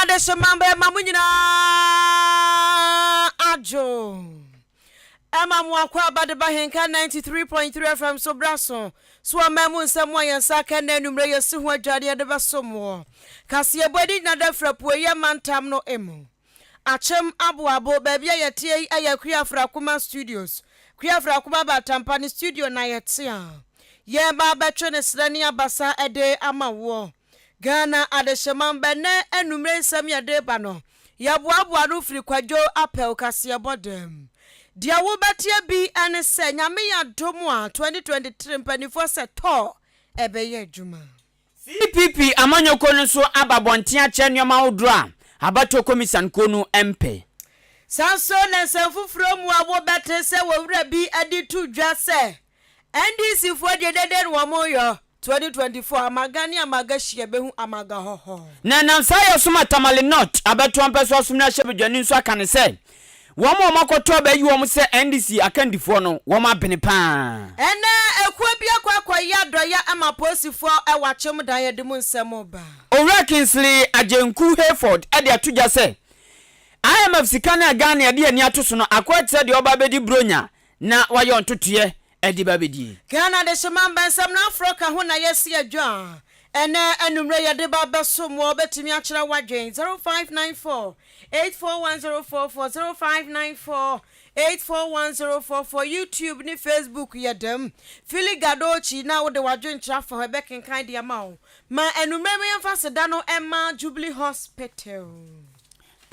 adehyema bɛma mo nyinaa adwo. Ɛma mo akɔ aba de ba Henka 93.3 FM so bra so. So ɔman mu nsɛm a yɛn nsa aka nnɛ anwummerɛ yɛsi ho adwa de yɛde bɛso moɔ. Kaseɛbɔ ani gyina da firi apueeɛ mantam no mu. Akyem Aboabo, baabi a yɛteɛ yi yɛ Akua Afrakoma Studios. Akua Afrakoma Batampa ne studio na yɛte a yɛreba abɛtwe ne serɛ ne abasa de ama woɔ. Ghana adehyema mba nnɛ anwummerɛ nsɛm yɛde reba no, yɛboaboa ano firi Kwadwo Apɛw kaseɛbɔ dɛm. Deɛ wobɛteɛ bi ne sɛ Nyame yɛ adom a 2023 mpanimfoɔ sɛ tɔ ɛbɛyɛ adwuma. CPP amanyɔkuo no nso aba abɔnten akyerɛ nneɛma ahodoɔ a abatoɔ komisan kuo no mpɛ. Saa nso na nsɛm foforɔ mu a wobɛte sɛ owura bi de to dwa sɛ NDC foɔ deɛ dede na wɔn yɔ, 2024 Amaga ne Amaga hyia bɛhu Amaga hɔhɔ. Na ɛnam saa yɛ so ma Tamale North abatoɔ mpɛsoa so mmarahyɛbadwani nso aka no sɛ wɔn a wɔakɔtɔ aba ayi wɔn sɛ NDC akandifoɔ no, wɔn abene pa ara. Ɛnnɛ ekuo bi akɔ akɔyɛ adɔeɛ ama apolisifoɔ wɔ Akyem Dan yɛde mu nsɛm reba. Owura Kingsley Agyenku Hayford de ato dwa sɛ, IMF sika no a Ghana yɛde yɛn ani ato so no akɔ akyerɛ deɛ ɔba abɛdi Buronya na wayɛ ntotoeɛ de ba abɛdie. Ghana Adehyema Mbansɛm no aforɔ ka ho na yɛasi adwa a ɛnnɛ anwummerɛ yɛde ba abɛsom woɔ. Wobɛtumi akyerɛ w'adwen 0594 841044, 0594 841044, YouTube ne Facebook yɛ dɛm. Fili Gadochi na wode w'adwenkyerɛ afa hɔ yɛbɛkenkan de ama wo. Ma anwummerɛ yi yɛmfa aseda no mma Jubilee Hospital.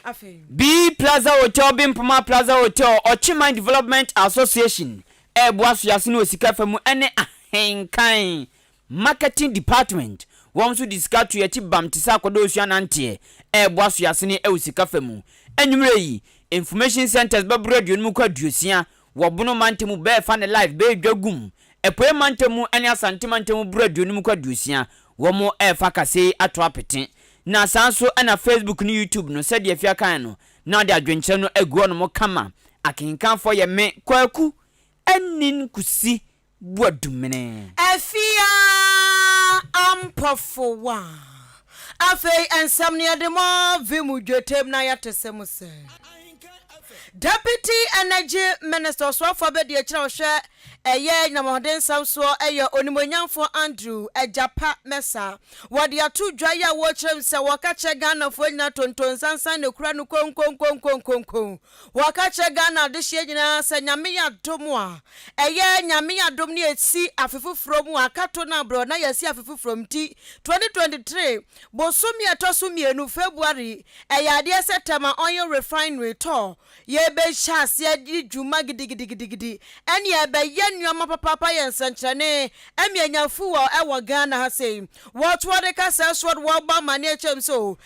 Afei. B Plaza Hotel Bempoma Plaza Hotel Ɔkyeman Development Association reboa soase no wɔ sika fa mu ne ahenkan Marketing Department wɔn nso de sika to akyi bam te sɛ akɔda osua nanteɛ reboa soase no wɔ sika fa mu. Anwummerɛ yi, Information Centres bɛboro aduonum kɔ aduosia wɔ Bono mantam mu bɛɛfa ne live bɛyɛ dwa gum Apuei mantam mu ne Asante mantam mu boro aduonum kɔ aduosia wɔn refa kasa yi ato apete. Na saa nso na Facebook ne YouTube no sɛdeɛ Afia kaeɛ no na ɔde adwenkyerɛ no agu hɔnom kama. Akenkanfoɔ yɛ me, Kwaku Anin Kusi Boadumene. Afia Ampɔfowa. Afei nsɛm no yɛde mɔ vim dwetem na yɛte sɛ mu sɛ. Deputy Energy Minister ɔsoafoɔ abadiakyire a ɔhwɛ ɛyɛ anyinam ahoɔden nsɛm soɔ yɛ Onimuonyamfoɔ Andrew Agyapa Mensah. Wɔde ato dwa yi a wɔrekyerɛ mu sɛ wɔka kyerɛ Ghanafoɔ nyinaa tontonsansan na ekura no konkonkonkonkonkon. Wɔka kyerɛ Ghana adehyeɛ nyinaa sɛ Nyame yɛ adom a, ɛyɛ Nyame yɛ adom ne yɛsi afe foforɔ mu a, akato no abrɛ na yɛasi afe foforɔ mu nti 2023 bosome a ɛtɔ so mmienu, February, ɛyɛ adeɛ sɛ Tema Oil Refinery tɔ Yɛbɛhyɛ aseɛ adi dwuma gidigidigidigidi ɛne ɛbɛyɛ nnoɔma papaapa yɛ nsɛnkyerɛne ɛme anya fuel ɛwɔ Ghana ha sei. Wɔtoa de ka sɛ soɔ de wɔbɔ amaneɛ kyɛm sɛ o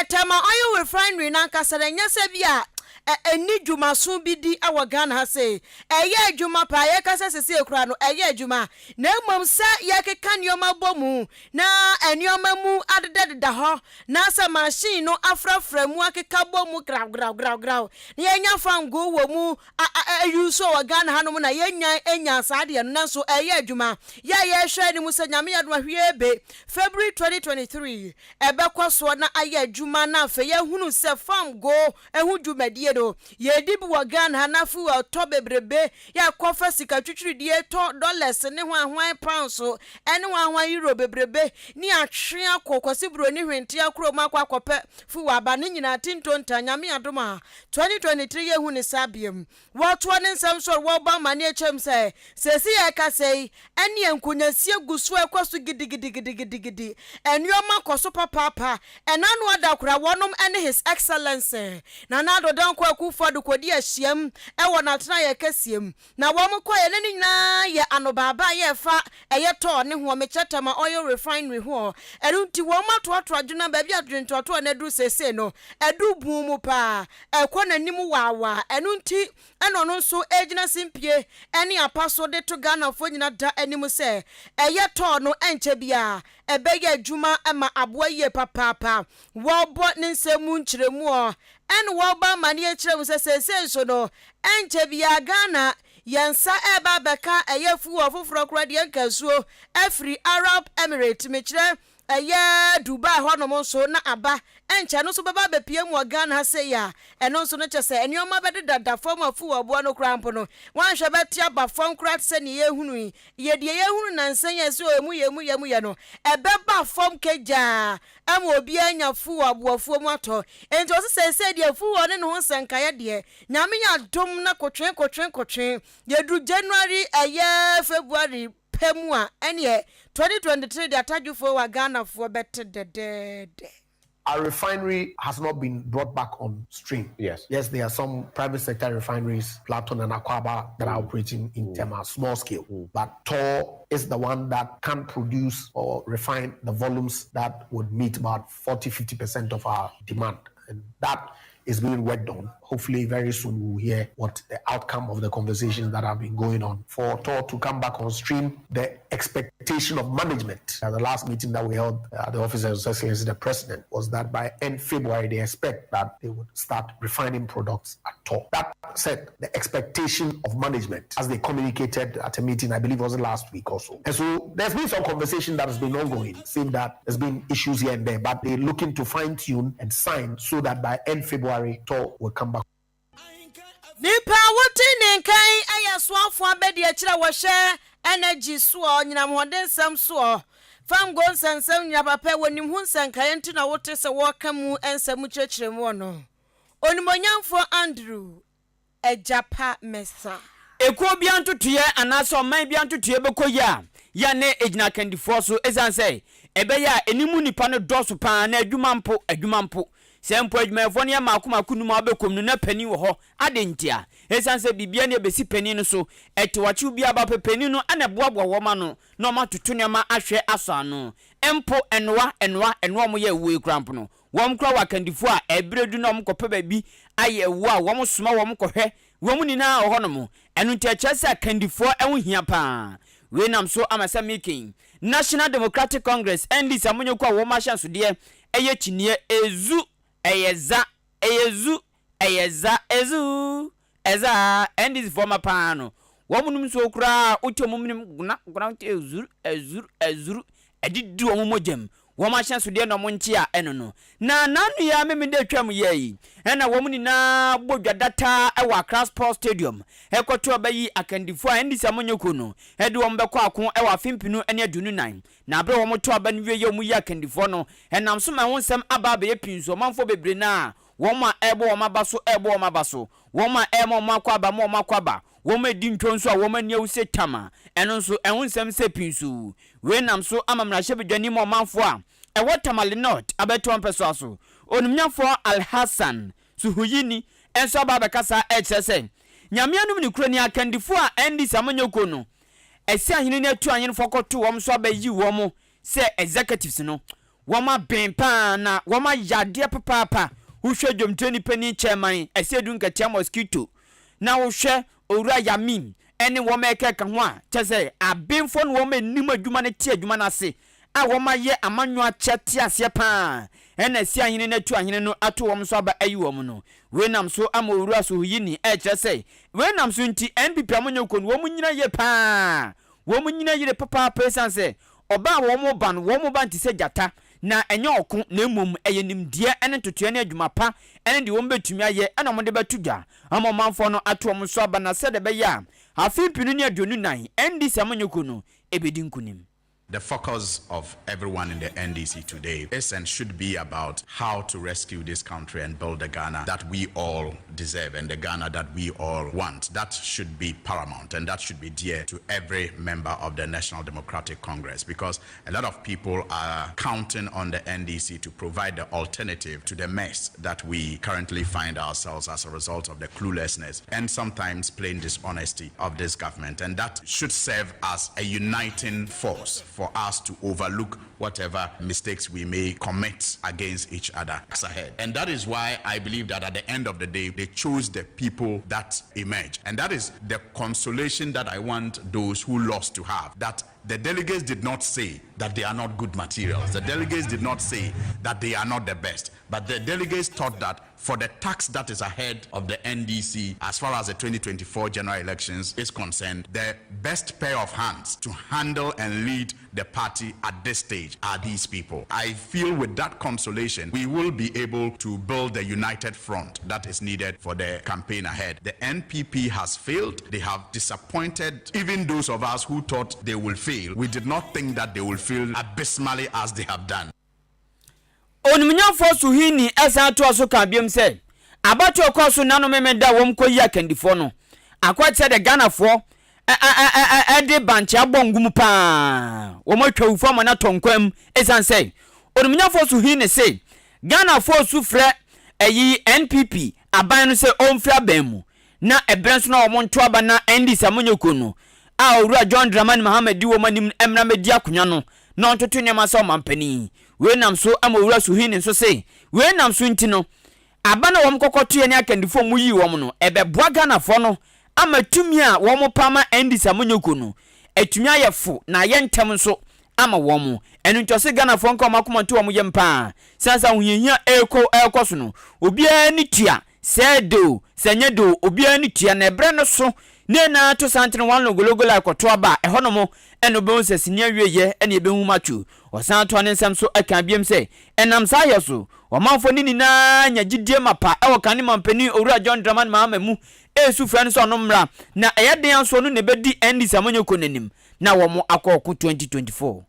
Tema Oil Refinery no ankasa no ɛnyɛ sɛ bi a ɛnni dwumaso bi di ɛwɔ Ghana ha sei. Ɛyɛ adwuma paa yɛka sɛ sesei koraa no ɛyɛ adwuma na mmom sɛ yɛkeka nnoɔma bɔ mu na nnoɔma mu adedadeda hɔ na sɛ machine no afrafra mu akeka bɔ mu graw-graw-graw-graw na yɛanya fangoo wɔ mu a a a use wɔ Ghana hanom na yɛnnya nyaa saa adeɛ no nanso ɛreyɛ adwuma. Yɛ a yɛrehwɛ anim sɛ Nyame yɛ adom a hwiee be February 2023 ɛbɛkɔ soɔ na ayɛ adwuma na afei yɛahunu sɛ fangoo ho dwumadie no yɛredi bi wɔ Ghana ha na fuel tɔ bebrebe yɛkɔ fa sika twitwiridie tɔ dollars ne hwan hwan pounds ne hwan hwan euro bebrebe ne atwe akɔ Kwasi Buroni Hwentea kurom akɔ akɔpɛ fuel aba ne nyinaa tintontan Nyame adom a 2023 yɛnhu ne saa biom. Wɔtoa ne nsɛm so wɔbɔ amaneɛ kyɛm sɛ seesei yɛrekasa yi ɛneɛ nkonyasie gu so ɛkɔ so gidigidigidigidi nnoɔma kɔ so papaapa ɛna ano ada koraa wɔnom ne His Excellency Nana Addo Dankwa Akuffo Addo kɔdi ahyiam wɔ n'atenaeɛ kɛseɛ mu na wɔn kɔeɛ na ne nyinaa yɛ anobaaba a yɛrefa ɛyɛ tɔɔ ne hoɔ mekyɛ Tema Oil Refinery hoɔ ɛno nti wɔn atoatoa adwene baabi a adwentoatoa no aduru seesei no aduru buu mu paa ɛkɔ n'anim waawaa ɛno nti ɛna ɔno nso ɛregyina simpie ne apa so de to Ghanafoɔ nyina da anim sɛ ɛyɛ tɔɔ no ɛnkyɛ biara ɛbɛyɛ adwuma ma aboa yie papaapa. Wɔrebɔ ne nsɛm mu nkyerɛmu ɛna wɔrebɔ amaneɛ kyerɛ mu sɛ seesei nso no ɛnkyɛ biara Ghana yɛn nsa ɛreba abɛka ɛyɛ fuel foforɔ koraa deɛ nka nsuo afiri Arab Emirates mekyerɛ. ɛyɛ Dubai hɔnom nso na aba ɛnkyɛ no nso bɛba abɛpue mu wɔ Ghana ha sei a, ɛno nso no kyerɛ sɛ nneɛma bɛdedada fam afu wɔ boɔ no koraa mpo no, woanhwɛ bɛte aba fam koraa te sɛ deɛ yɛrehunu yi. Yɛ deɛ yɛrehunu nnansa yi a ɛsɛ o, emu yɛ, emu yɛ, emu yɛ no, ɛbɛba fam kagyaa ama obiara anya fuel aboafuo mu atɔ. Enti ɔse seesei deɛ fuel ne ne ho nsɛnkaeɛ deɛ, Nyame yɛ adom na kotwee kotwee kotwee, yɛduru January ɛyɛ February pɛ mu a, ɛneɛ 2023 deɛ atadwofoɔ wa Ghanafoɔ bɛte dɛdɛɛdɛ. Our refinery has not been brought back on stream. Yes. Yes, there are some private sector refineries, Platon and Akwaba, that are operating in Tema, small scale. But Tor is the one that can produce or refine the volumes that would meet about 40 50% of our demand. And that is being worked on. Hopefully, very soon we'll hear what the outcome of the conversations that have been going on. For Tor to come back on stream, the expectation of management at the last meeting that we held at the office of His Excellency the President was that by end February, they expect that they would start refining products at Tor. That said, the expectation of management, as they communicated at a meeting, I believe it was last week or so. And so there's been some conversation that has been ongoing, saying that there's been issues here and there, but they're looking to fine tune and sign so that by end February, Tor will come back. Nipa a wote ne nka yi yɛ asoafoɔ abadiakyire a wɔhwɛ energy soɔ, anyinam ahoɔdensɛm soɔ, fango nsɛnsɛm nyina papa wɔnim ho nsɛnkaeɛ nti na wote sɛ wɔreka mu nsɛm kyerɛkyerɛ mu no. Onimuonyamfoɔ Andrew Agyapa Mensah. Ekuo biara ntotoeɛ anaasɛ ɔman biara ntotoeɛ bɛkɔ yie a, yɛ a na ɛgyina akandifoɔ so ɛsiane sɛ ɛbɛyɛ a ɛne mu nnipa no dɔɔso pa ara na adwuma mpo, adwuma mpo. Sɛ mpo adwumayɛfoɔ no yɛ mmaako mmaako num a wobɛkɔ mu no na panin wɔ hɔ. Adɛn ntia? Ɛsiane sɛ biribiara nni a ɛbɛsi panin no so. Ɛtewakyew biara ba pɛ, panin no na ɛboaboa wɔn ano na wɔatoto nneɛma ahwɛ asɔ ano. Mpo nnoa, nnoa, nnoa a wɔyɛ ɛwoɔ yi koraa mpo no, wɔn koraa wɔ akandifoɔ a ɛberɛ du na wɔkɔpɛ baabi ayɛ ɛwoɔ a, wɔsoma wɔn kɔhwɛ. Wɔn nyinaa wɔ hɔnom. Ɛno nti ɛkyerɛ sɛ akandifoɔ ho hia pa ara. Wei nam so ama sɛ meka yi, National Democratic Congress, NDC, amanyɔkuo a wɔn ahyɛnsodeɛ yɛ kyiniiɛ, ezu, ɛyɛ za, ɛyɛ zu, ɛyɛ za, ezu, ɛza, NDC foɔ mma pa ara no, wɔn nom nsuo koraa a wote wɔn menem gona gona wote ezuru, ezuru, ezuru, ɛde di wɔn mogya mu. Wɔn ahyɛnsodeɛ na wɔn nkyea ɛno no. Na n'ano yi ara Memenda atwam yɛɛ yi, ɛna wɔn nyinaa bɔ dwa dataa wɔ Accra Sports Stadium ɛkɔto aba yi akandifoɔ a NDC amanyɔkuo no de wɔn bɛkɔ ako wɔ afe mpenu ne 24. Na berɛ a wɔto aba no wieɛ a wɔyi akandifoɔ no, ɛnam so ma ɛho nsɛm aba abɛyɛ pii nso ɔmanfoɔ bebree no ara wɔn a ɛrebɔ wɔn aba so rebɔ wɔn aba so, wɔn a ɛrema wɔn akɔ aba ma wɔn akɔ aba, wɔn a ɛdi ntwo nso a wɔn ani awu sɛ tam a, ɛno nso ɛho nsɛm sɛ pii nso. Wei nam so ama mmarahyɛbadwani ma ɔmanfoɔ a ɛwɔ Tamale North abɛtoa mpɛsoa so, Onimnyafoɔ Alhassan Suhuyini nso aba abɛkasa rekyerɛ sɛ Nyame anom nokorɛ ni akandifoɔ a NDC amanyɔkuo no asi ahene ne atu ahenefoɔ kɔto wɔn so abɛyi wɔn sɛ executives no wɔn aben paa na wɔn ayɛ adeɛ papaapa. Wohwɛ dwomtoani panin Chairman Asiedu Nketia Mosquito na wohwɛ Owura Yamin ne wɔn a ɛkeka ho a, kyerɛ sɛ abenfoɔ ne wɔn a ɛnim adwuma no te adwuma no ase a wɔayɛ amanyɔ akyɛ te aseɛ pa ara na asi ahene no atu ahene no ato wɔn so aba ayi wɔn no. Wei nam so ama Owura Sohoyini rekyerɛ sɛ wei nam so nti NPP amanyɔkuo no wɔn nyina yie pa ara, wɔn nyina yie papaapa ɛsiane sɛ ɔba a wɔn ba no wɔn ba nte sɛ gyata na ɛnyɛ ɔko na mmom ɛyɛ nimdeɛ ne ntotoeɛ ne adwuma pa ne deɛ wɔn bɛtumi ayɛ na wɔde bɛto dwa ama ɔmanfoɔ no ato wɔn so aba na sɛdeɛ ɛbɛyɛ a afe 2024 NDC amanyɔkuo no bɛdi nkunim. The focus of everyone in the NDC today is and should be about how to rescue this country and build the Ghana that we all deserve and the Ghana that we all want. That should be paramount and that should be dear to every member of the National Democratic Congress because a lot of people are counting on the NDC to provide the alternative to the mess that we currently find ourselves as a result of the cluelessness and sometimes plain dishonesty of this government. And that should serve as a uniting force for us to overlook whatever mistakes we may commit against each other ahead. And that is why I believe that at the end of the day, they chose the people that emerge. And that is the consolation that I want those who lost to have. That the delegates did not say that they are not good materials. The delegates did not say that they are not the best. But the delegates thought that for the tax that is ahead of the NDC as far as the 2024 general elections is concerned, the best pair of hands to handle and lead the party at this stage are these people. I feel with that consolation, we will be able to build the united front that is needed for the campaign ahead. The NPP has failed. They have disappointed even those of us who thought they will fail. We did not think that they will fail abysmally as they have done. Onimnyamfoɔ Suhuyini san toaa so kaa biom sɛ, Abatoɔ kɔɔ so nna no Memenda a wɔn kɔ yi akandifoɔ no, akɔ te sɛ deɛ Ghanafoɔ de bankye abɔ ngo mu paa, wɔn atwa awufoɔ ama no atɔ nkwan mu ɛsiane sɛ Onimnyamfoɔ Suhuyini se Ghanafoɔ su frɛ ɛyi NPP aban no sɛ ɔmfiri aban mu na ɛberɛ nso na wɔn nto aba na NDC amanyɔkuo no a Owura John Dramani Mahama di wɔn anim mmra mmɛdi akonwa no na ɔntoto nneɛma sɛ ɔmampanin. Wei nam so ma Owura Suhuyini nso se wei nam so nti no, aba no a wɔn kɔkɔtoeɛ ne akandifoɔ a wɔyii wɔn no, ɛbɛboa Ghanafoɔ no ama tumi a wɔpɛ ama NDC amanyɔkuo no atumi ayɛ fo na ayɛ ntɛm nso ama wɔn. Ɛno nti ɔse Ghanafoɔ nka wɔn akoma nto wɔn yam paa. Sane sɛ ahohiahia a ɛrekɔ so no, obiara ani tua Sɛ ɛde o, sɛ ɛnyɛ de o, obiara ani tua, na ɛberɛ no so na nyinaa to santene wɔn logologo kɔto aba a, ɛhɔnom na wobɛhu sɛ sini awieeɛ na yɛbɛhu macho. Ɔsan toa ne nsɛm so kaa biom sɛ, ɛnam saa yɛ so, ɔmanfoɔ no nyinaa nya gyidie mapa wɔ kane mampanin Owura John Dramani Mahama mu resu frɛ no sɛ ɔno mmra, na ɛyɛ den ara nso ɔno na ɛbɛdi NDC amanyɔkuo no anim na wɔn akɔ ɔko 2024.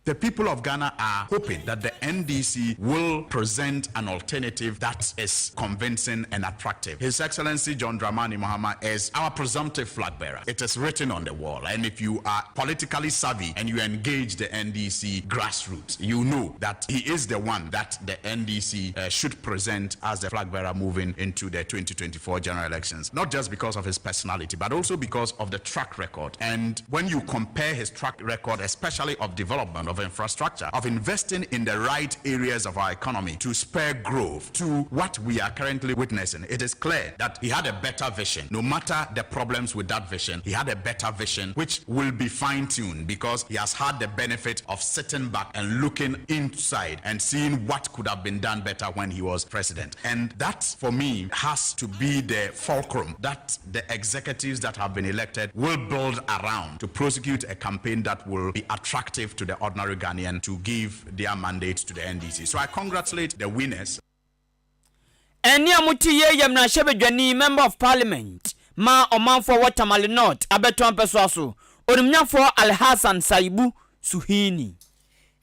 The people of Ghana are hoping that the NDC will present an alternative that is convincing and attractive. His Excellency John Dramani Mahama is our presumptive flag bearer. It is written on the wall. And if you are politically savvy and you engage the NDC grassroots, you know that he is the one that the NDC uh, should present as the flag bearer moving into the 2024 general elections. Not just because of his personality, but also because of the track record. And when you compare his track record, especially of development, of infrastructure, of investing in the right areas of our economy to spur growth to what we are currently witnessing, it is clear that he had a better vision. No matter the problems with that vision, he had a better vision which will be fine tuned because he has had the benefit of sitting back and looking inside and seeing what could have been done better when he was president. And that, for me, has to be the fulcrum that the executives that have been elected will build around to prosecute a campaign that will be attractive to the ordinary Ghanaian to give their mandate to the NDC. So I congratulate the winners. Ɛnne a mote yei yɛ mmarahyɛbadwani, Member of Parliament, ma ɔmanfoɔ wɔ Tamale North abɛtoa mpɛsoa so, Onimnyafoɔ Alhassan Saibu Suhini.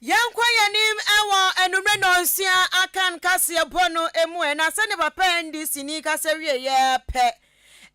Yɛnkɔ yɛn anim wɔ anwummere nnɔnsia Akan kaseɛbɔ no mu ɛ, na sɛdeɛ papa NDC ni kasa wieeɛ pɛ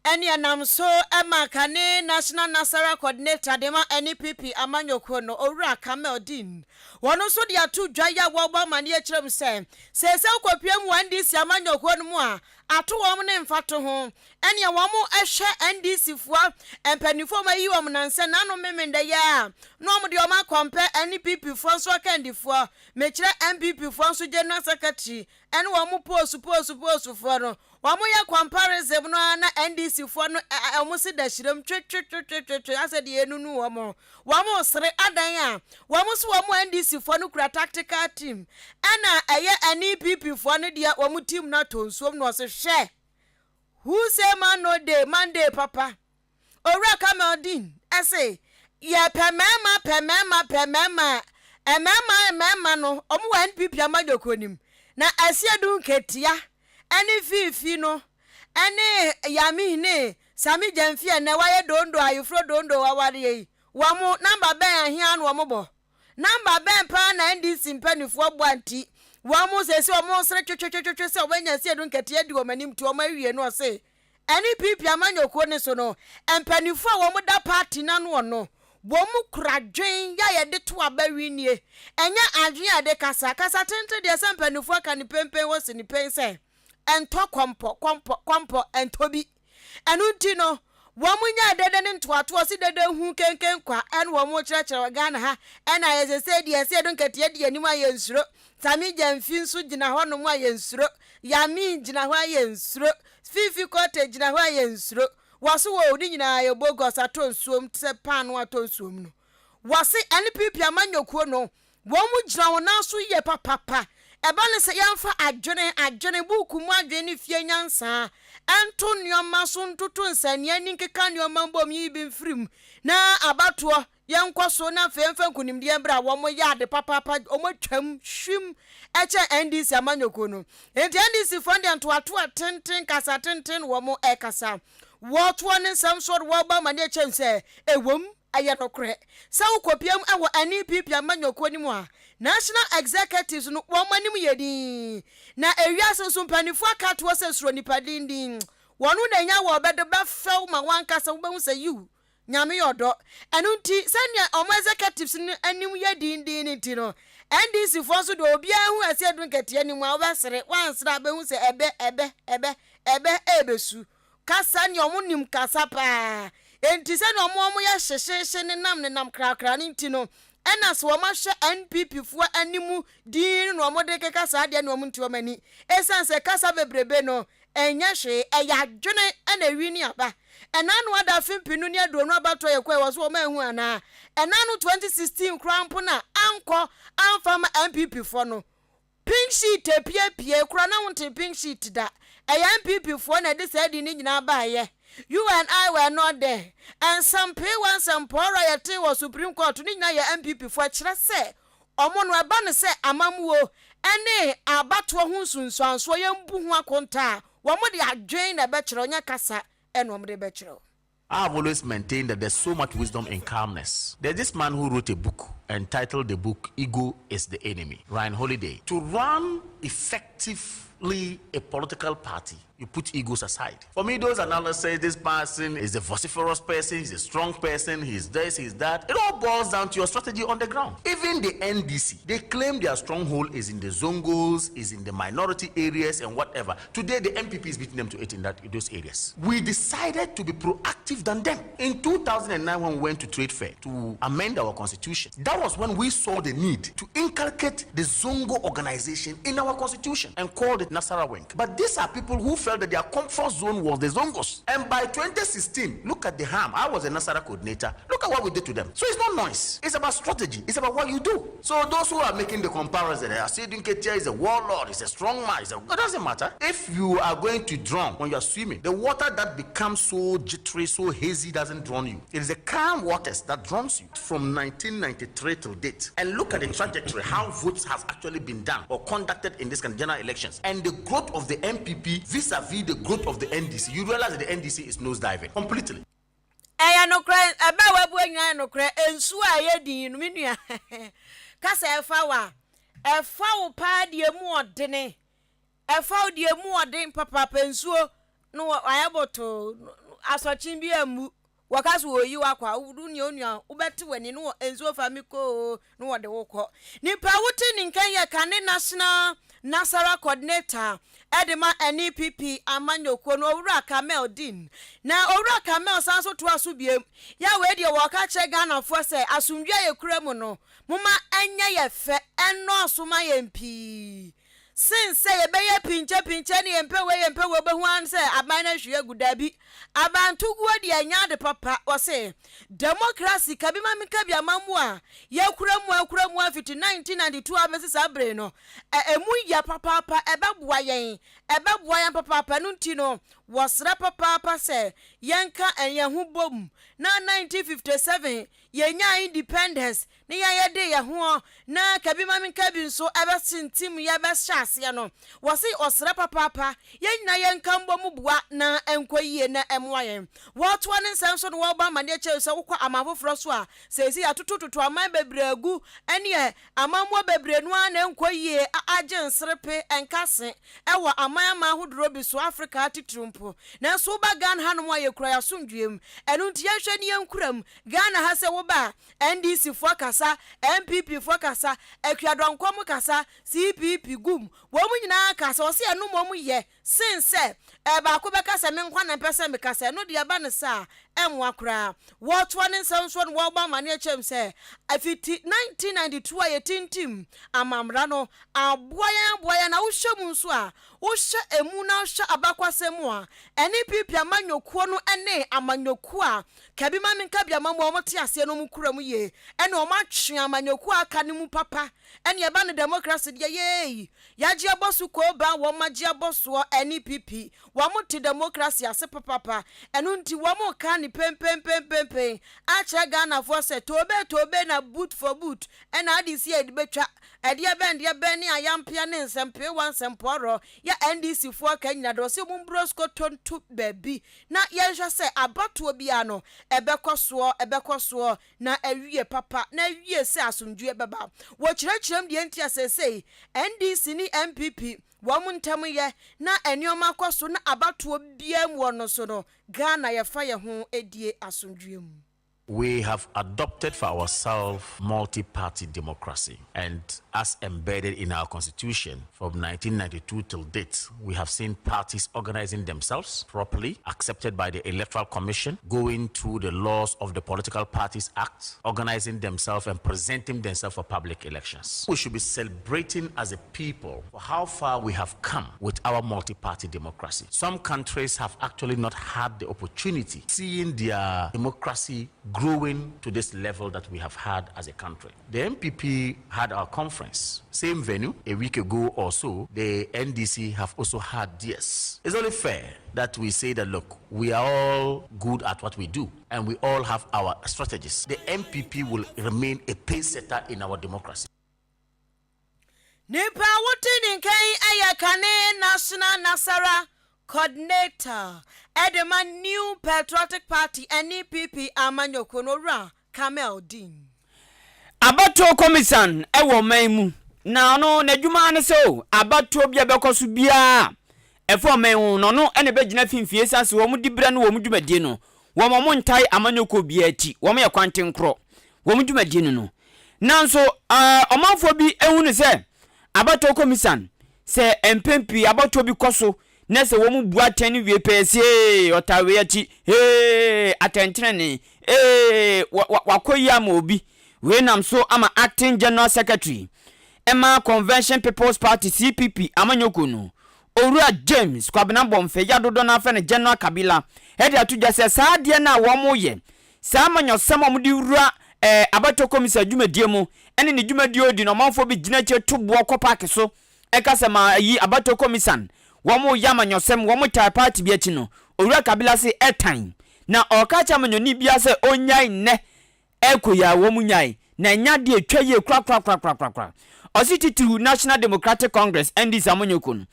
ɛne ɛnam so ma kane National Nasara Coordinator de ma NPP amanyɔkuo no, Owura Kamel Dean, wɔn nso de ato dwa yi a wɔrebɔ amaneɛ kyerɛ mu sɛ, seesei wokɔpue mu wɔ NDC amanyɔkuo no mu a, ato wɔn ne mfatoho ɛneɛ wɔn hwɛ NDC foɔ mpaninfoɔ wɔn ayi wɔn nansɛ nano memenda yi ara na wɔn de wɔn akɔmpɛ NPP foɔ nso akandifoɔ mekyerɛ NPP foɔ nso general secretary ɛne wɔn poosu poosu poosu foɔ no wɔn yɛ comparison no ara na NDC foɔ no wɔn se da hyerɛm twetwetwetwetwe asɛ deɛ enunu wɔn wɔn sere adan a wɔn nso wɔn NDC foɔ no kura tactical team ɛna ɛyɛ NPP foɔ no deɛ wɔn team no atɔ nsuom na wɔse hwɛ Who say man no dey man dey papa? Owura Kamaldeen se yɛpɛ mmarima pɛ mmarima pɛ mmarima a mmarima mmarima no wɔn wɔ NPP amanyɔkuo no mu na Asiedu Nketia ne Fiifi no ne Yamih ne Sami Gyamfi a nnɛ wayɛ dondo ayeforo dondo wawareɛ yi wɔn number bɛn ahea na wɔn bɔ? Number bɛn paa na NDC mpaninfoɔ bɔ a nti wɔn seesei wɔn resere twetwetwetwe sɛ wɔn anya Asiedu Nketia adi wɔn anim nti wɔn awie no ɔse NPP amanyɔkuo no so no mpaninfoɔ a wɔn da party no ano no wɔn kura dwen yɛ a yɛde to aba winie ɛnyɛ adwen a yɛde kasa kasa tenten deɛ sɛ mpaninfoɔ aka ne penpen wɔ se ne pen sɛ ɛntɔ kɔmpɔ kɔmpɔ kɔmpɔ ɛntɔ bi Ɛno nti no, wɔn nyaa dede ne ntoatoɔ se dede hu kenken kwa ɛna wɔn kyerɛkyerɛ wɔ Ghana ha ɛna ayɛ sesei deɛ ɛsɛ yɛde nkatia di anim a yɛnsuro Sammy Gyamfi nso gyina hɔ nom a yɛnsuro Yamin gyina hɔ a yɛnsuro Fifi Korte gyina hɔ a yɛnsuro Wɔso wɔ ne nyinaa yɛ bogus atɔ nsuom te sɛ paano atɔ nsuom no. Wɔse NPP amanyɔkuo no, wɔn gyina wɔn nan so yie papapa. Ɛba no sɛ yɛmfa adwene, adwene, buuku mu adwene ne fie nyansa nto nnoɔma so ntoto nsania ani nkeka nnoɔma mbom nyiyi bi mfiri mu na abatoɔ yɛnkɔ so na afei yɛmfa nkunimdie mbra. Wɔn yɛ ade papaapa, wɔn atwam hwim kyɛn NDC amanyɔkuo no. Nti NDC foɔ no deɛ ntoatoa tenten, kasa tenten na wɔn ɛkasa. Wɔtoɔ ne nsɛm so de wɔbɔ amaneɛ kyɛm sɛ ɛwom Ɛyɛ nokorɛ sɛ wokɔpiam wɔ NPP amanyɔkuo no mu a, National Executives no wɔn anim yɛ dinn. Na ewiase nso mpaninfoɔ aka atoɔ sɛ suro nipa dindin. Wɔn na nya wɔ bɛde bɛfɛw ma wankasa wobɛhu sɛ yiw, Nyame yɛ ɔdɔ. Ɛno nti sɛdeɛ wɔn Executives no anim yɛ dindin no nti no, NDC foɔ nso deɛ obiara hu ɛsɛ adu nkatia no mu a wobɛsere, woansere a bɛhu sɛ ɛbɛ, ɛbɛ, ɛbɛ, ɛbɛ ɛrebɛsu. Kasa nea wɔn nim kasa paa. Enti sɛnea wɔn wɔn yɛ hyehyeehye nenam nenam krakra no nti no, ɛna sɛ wɔn ahwɛ NPP foɔ anim dinn no na wɔn de keka saa deɛ na wɔn nte wɔn ani. Esiane sɛ kasa bebrebe no ɛnyɛ hwee, ɛyɛ adwene ɛna ɛwi ne aba. Ɛna ano ada afe mpenu ne aduonu abatoɔ yɛ kɔɛ wɔ so wɔn anhu anaa? Ɛna ano 2016 koraa mpo na ankɔ amfa ama NPP foɔ no. Pink sheet apiepie koraa na wontee pink sheet da. Ɛyɛ NPP foɔ na ɛde saa din no nyinaa baeɛ. You and I were not there. Nsɛmpeewa nsɛmpɔɔrɔ a yɛtee wɔ Supreme Court no nyinaa yɛ NPP foɔ. Ɛkyerɛ sɛ wɔn no ɛba no sɛ amammuo ne abatoɔ ho nsunsuansoɔ yɛmbu ho akontaa a, wɔn de adwene na ɛbɛkyerɛw nyɛ kasa na wɔn de bɛkyerɛw. I have always maintained that there's so much wisdom in calmness. There's this man who wrote a book entitled the book Ego is the Enemy, Ryan Holiday. To run effectively a political party, you put egos aside. For me, those analysts say this person is a vociferous person, he's a strong person, he's this, he's that. It all boils down to your strategy on the ground. Even the NDC, they claim their stronghold is in the Zongos, is in the minority areas and whatever. Today, the NPP is beating them to it in, that, in those areas. We decided to be proactive than them. In 2009, when we went to trade fair to amend our constitution, that was when we saw the need to inculcate the Zongo organization in our constitution and called it Nasara Wing. But these are people who felt that their comfort zone was the Zongos. And by 2016, look at the harm. I was a Nasara coordinator. Look at what we did to them. So it's not noise. It's about strategy. It's about what you do. So those who are making the comparison, eh, Asiedu Nketia is a warlord, he's a strong man. He's a, it doesn't matter. If you are going to drown when you are swimming, the water that becomes so jittery, so hazy doesn't drown you. It is the calm waters that drowns you. From 1993 till date, and look at the trajectory, how votes has actually been done or conducted in this kind of general elections, and the growth of the NPP vis-a-vis the growth of the NDC, you realize that the NDC is nosediving completely. Ɛyɛ nokorɛ, ɛbɛ a wabua nyinaa yɛ nokorɛ. Nsuo a ɛyɛ din no, me nua, ka sɛ ɛfa wo a, ɛfa wo paa deɛ mu ɔdene. Ɛfa wo deɛ mu ɔden papaapa nsuo no ayɛ botoo, asɔkye bi ammu. Wɔka sɛ wɔyi wo akɔ a, wo nua onua wobɛte w'ani no wɔ nsuo fa me kɔ oo na wɔde wo kɔ. Nipa a wote ne nka yɛ kane National Nasara Coordinator de ma NPP amanyɔkuo no, Owura Kamel Dean. Na Owura Kamel san nso toa so biom, yɛ a wei deɛ wɔka kyerɛ Ghanafoɔ sɛ asomdwoeɛ a yɛkura mu no, momma ɛnyɛ yɛ fɛ, ɛnnɔɔso ma yɛn pii. Sen sɛ yɛbɛyɛ pinkyepinkye ne yɛmpɛ wei yɛmpɛ wei wobɛhu ara ne sɛ aban no ahwie agu. Dabi, abantoguo deɛ ɛnyɛ ade papa. Wɔse democracy ka bi ma menka bi amammuo a yɛakura mu akura mu afiti 1992 abɛsi saa bere no ɛmu yɛ papaapa, ɛbɛboa yɛn, ɛbɛboa yɛn papaapa. Ɛno nti no wɔsrɛ papaapa sɛ yɛnka yɛn ho bom na 1957 Yɛnyaa independence ne yɛn yɛdee yɛn ho na kabi ma menka bi nso ɛbɛtintim yɛbɛhyɛ aseɛ no wɔse ɔsrɛ papaapa yɛn nyinaa yɛnka mbɔ mu boa na ɛnkɔ yie na ɛmoa yɛn. Wɔtoa ne nsɛm so na wɔbɔ amaneɛ kyerɛ sɛ wokɔ aman foforɔ so a seesei yɛatotototo aman bebree agu ɛneɛ amammuo bebree no ara na ɛnkɔ yie a agye nserepe nkase ɛwɔ aman aman ahodoɔ bi so Africa ha titiriw mpo nanso woba Ghana hanom a yɛkura yɛn asomdwoeɛ mu ɛno nti yɛnhwɛ ne yɛnkura mu Ghana ha sɛ woba a, NDC foɔ kasa, NPP foɔ kasa, Akuadɔnkɔm kasa, CPP, gum, wɔn nyinaa kasa, wɔse ɛno mmom yɛ. sen sɛ baako bɛka sɛ me nkoa na mpɛ sɛ mekasa. Ɛno deɛ ɛba no saa a, ɛmmoa koraa. Wɔretoa ne nsɛm soɔ no, wɔrebɔ amaneɛ kyerɛ m sɛ fiti 1992 a yɛtintim amammara no, aboa yɛn aboa yɛn na wohwɛ mu nso a, wohwɛ emu na wohwɛ abakwasɛm mu a, ɛne PP amanyɔkuo no ne amanyɔkuo a Kabi ma menka bi ama mu a wɔte aseɛ no wɔn kura mu yie ɛne wɔn atwe amanyɔkuo a aka no mu papa ɛne ɛba no democracy deɛ yeei yagye abɔ so kooba wɔn agye abɔ soɔ ɛne PP wɔn te democracy ase papapa ɛno nti wɔn ka ne penpenpenpenpen akyerɛ Ghanafoɔ sɛ toobee toobee na boot for boot ɛna ade si a yɛde bɛtwa ɛdeɛ bɛn deɛ bɛn ne ayampea ne nsɛmpeewa nsɛmpɔɔrɔ yɛ NDC foɔ ka nyina deɛ ɔse wɔn mbrosko tonto baabi Na yɛnhwɛ sɛ abatoɔ biara no, ɛbɛkɔ soɔ, ɛbɛkɔ soɔ, na awie papa, na awie sɛ asomdwoeɛ bɛba. Wɔkyerɛkyerɛm deɛ nti a seesei NDC ne NPP wɔn ntam yɛ, na nneɛma kɔ so na abatoɔ biara mu wɔ no so no, Ghana yɛfa yɛn ho die asomdwoeɛ mu. We have adopted for ourselves multi-party democracy and as embedded in our constitution from 1992 till date, we have seen parties organizing themselves properly, accepted by the Electoral Commission, going through the laws of the Political Parties Act, organizing themselves and presenting themselves for public elections. We should be celebrating as a people for how far we have come with our multi-party democracy. Some countries have actually not had the opportunity seeing their democracy growing to this level that we have had as a country. The NPP had our conference, same venue, a week ago or so. The NDC have also had theirs. It's only fair that we say that, look, we are all good at what we do and we all have our strategies. The NPP will remain a pace setter in our democracy. Nipa a wote ne nka yi yɛ kane National Nasara Coordinator de ma New Patriotic Party, NPP, amanyɔkuo no, Owura Kamel Dean. Abatoɔ Kɔmisan wɔ ɔman mu na ɔno n'adwuma ara ne sɛ o abatoɔ bi a ɛbɛkɔ so biara ɛfa ɔman ho no ɔno na ɛbɛgyina finfin ɛsiane sɛ wɔn diberɛ ne wɔn dwumadie no wɔn wɔn ntae amanyɔkuo biara akyi wɔn yɛ kwantenkorɔ wɔn dwumadie no no Nanso ɔmanfoɔ bi hunu sɛ abatoɔ kɔmisan, sɛ mpɛn pii abatoɔ bi kɔ so na sɛ wɔn bu atɛn no wie pɛɛ sɛ ee ɔtaa wei akyi, ee atɛntenenee, ee wakɔ yi ama obi. Wei nam so ama Acting General Secretary ma Convention People's Party, CPP, amanyɔkuo no, Owura James Kwabena Bomfeh yi a dodoɔ no ara frɛ no General Kabila de ato dwa sɛ saa adeɛ no a wɔreyɛ Saa amanyɔsɛm a wɔde wura eh, abatoɔ kɔmisa dwumadie mu ne ne dwumadie a ɔdi no, ɔmanfoɔ bi gyina akyire to boɔ kɔ paake so ka sɛ ma ayi abatoɔ kɔmisan, wɔn reyɛ amanyɔsɛm, wɔn taa paati bi akyi no, Owura Kabila se ɛtan. Na ɔreka akyerɛ amanyɔni biara sɛ ɔnnyae nnɛ ɛrekɔ yi ara wɔn nyae, na ɛnyɛ adeɛ a ɛtwa yie korakorakorakorakora. Ɔse titiriw National Democratic Congress, NDC, amanyɔkuo no,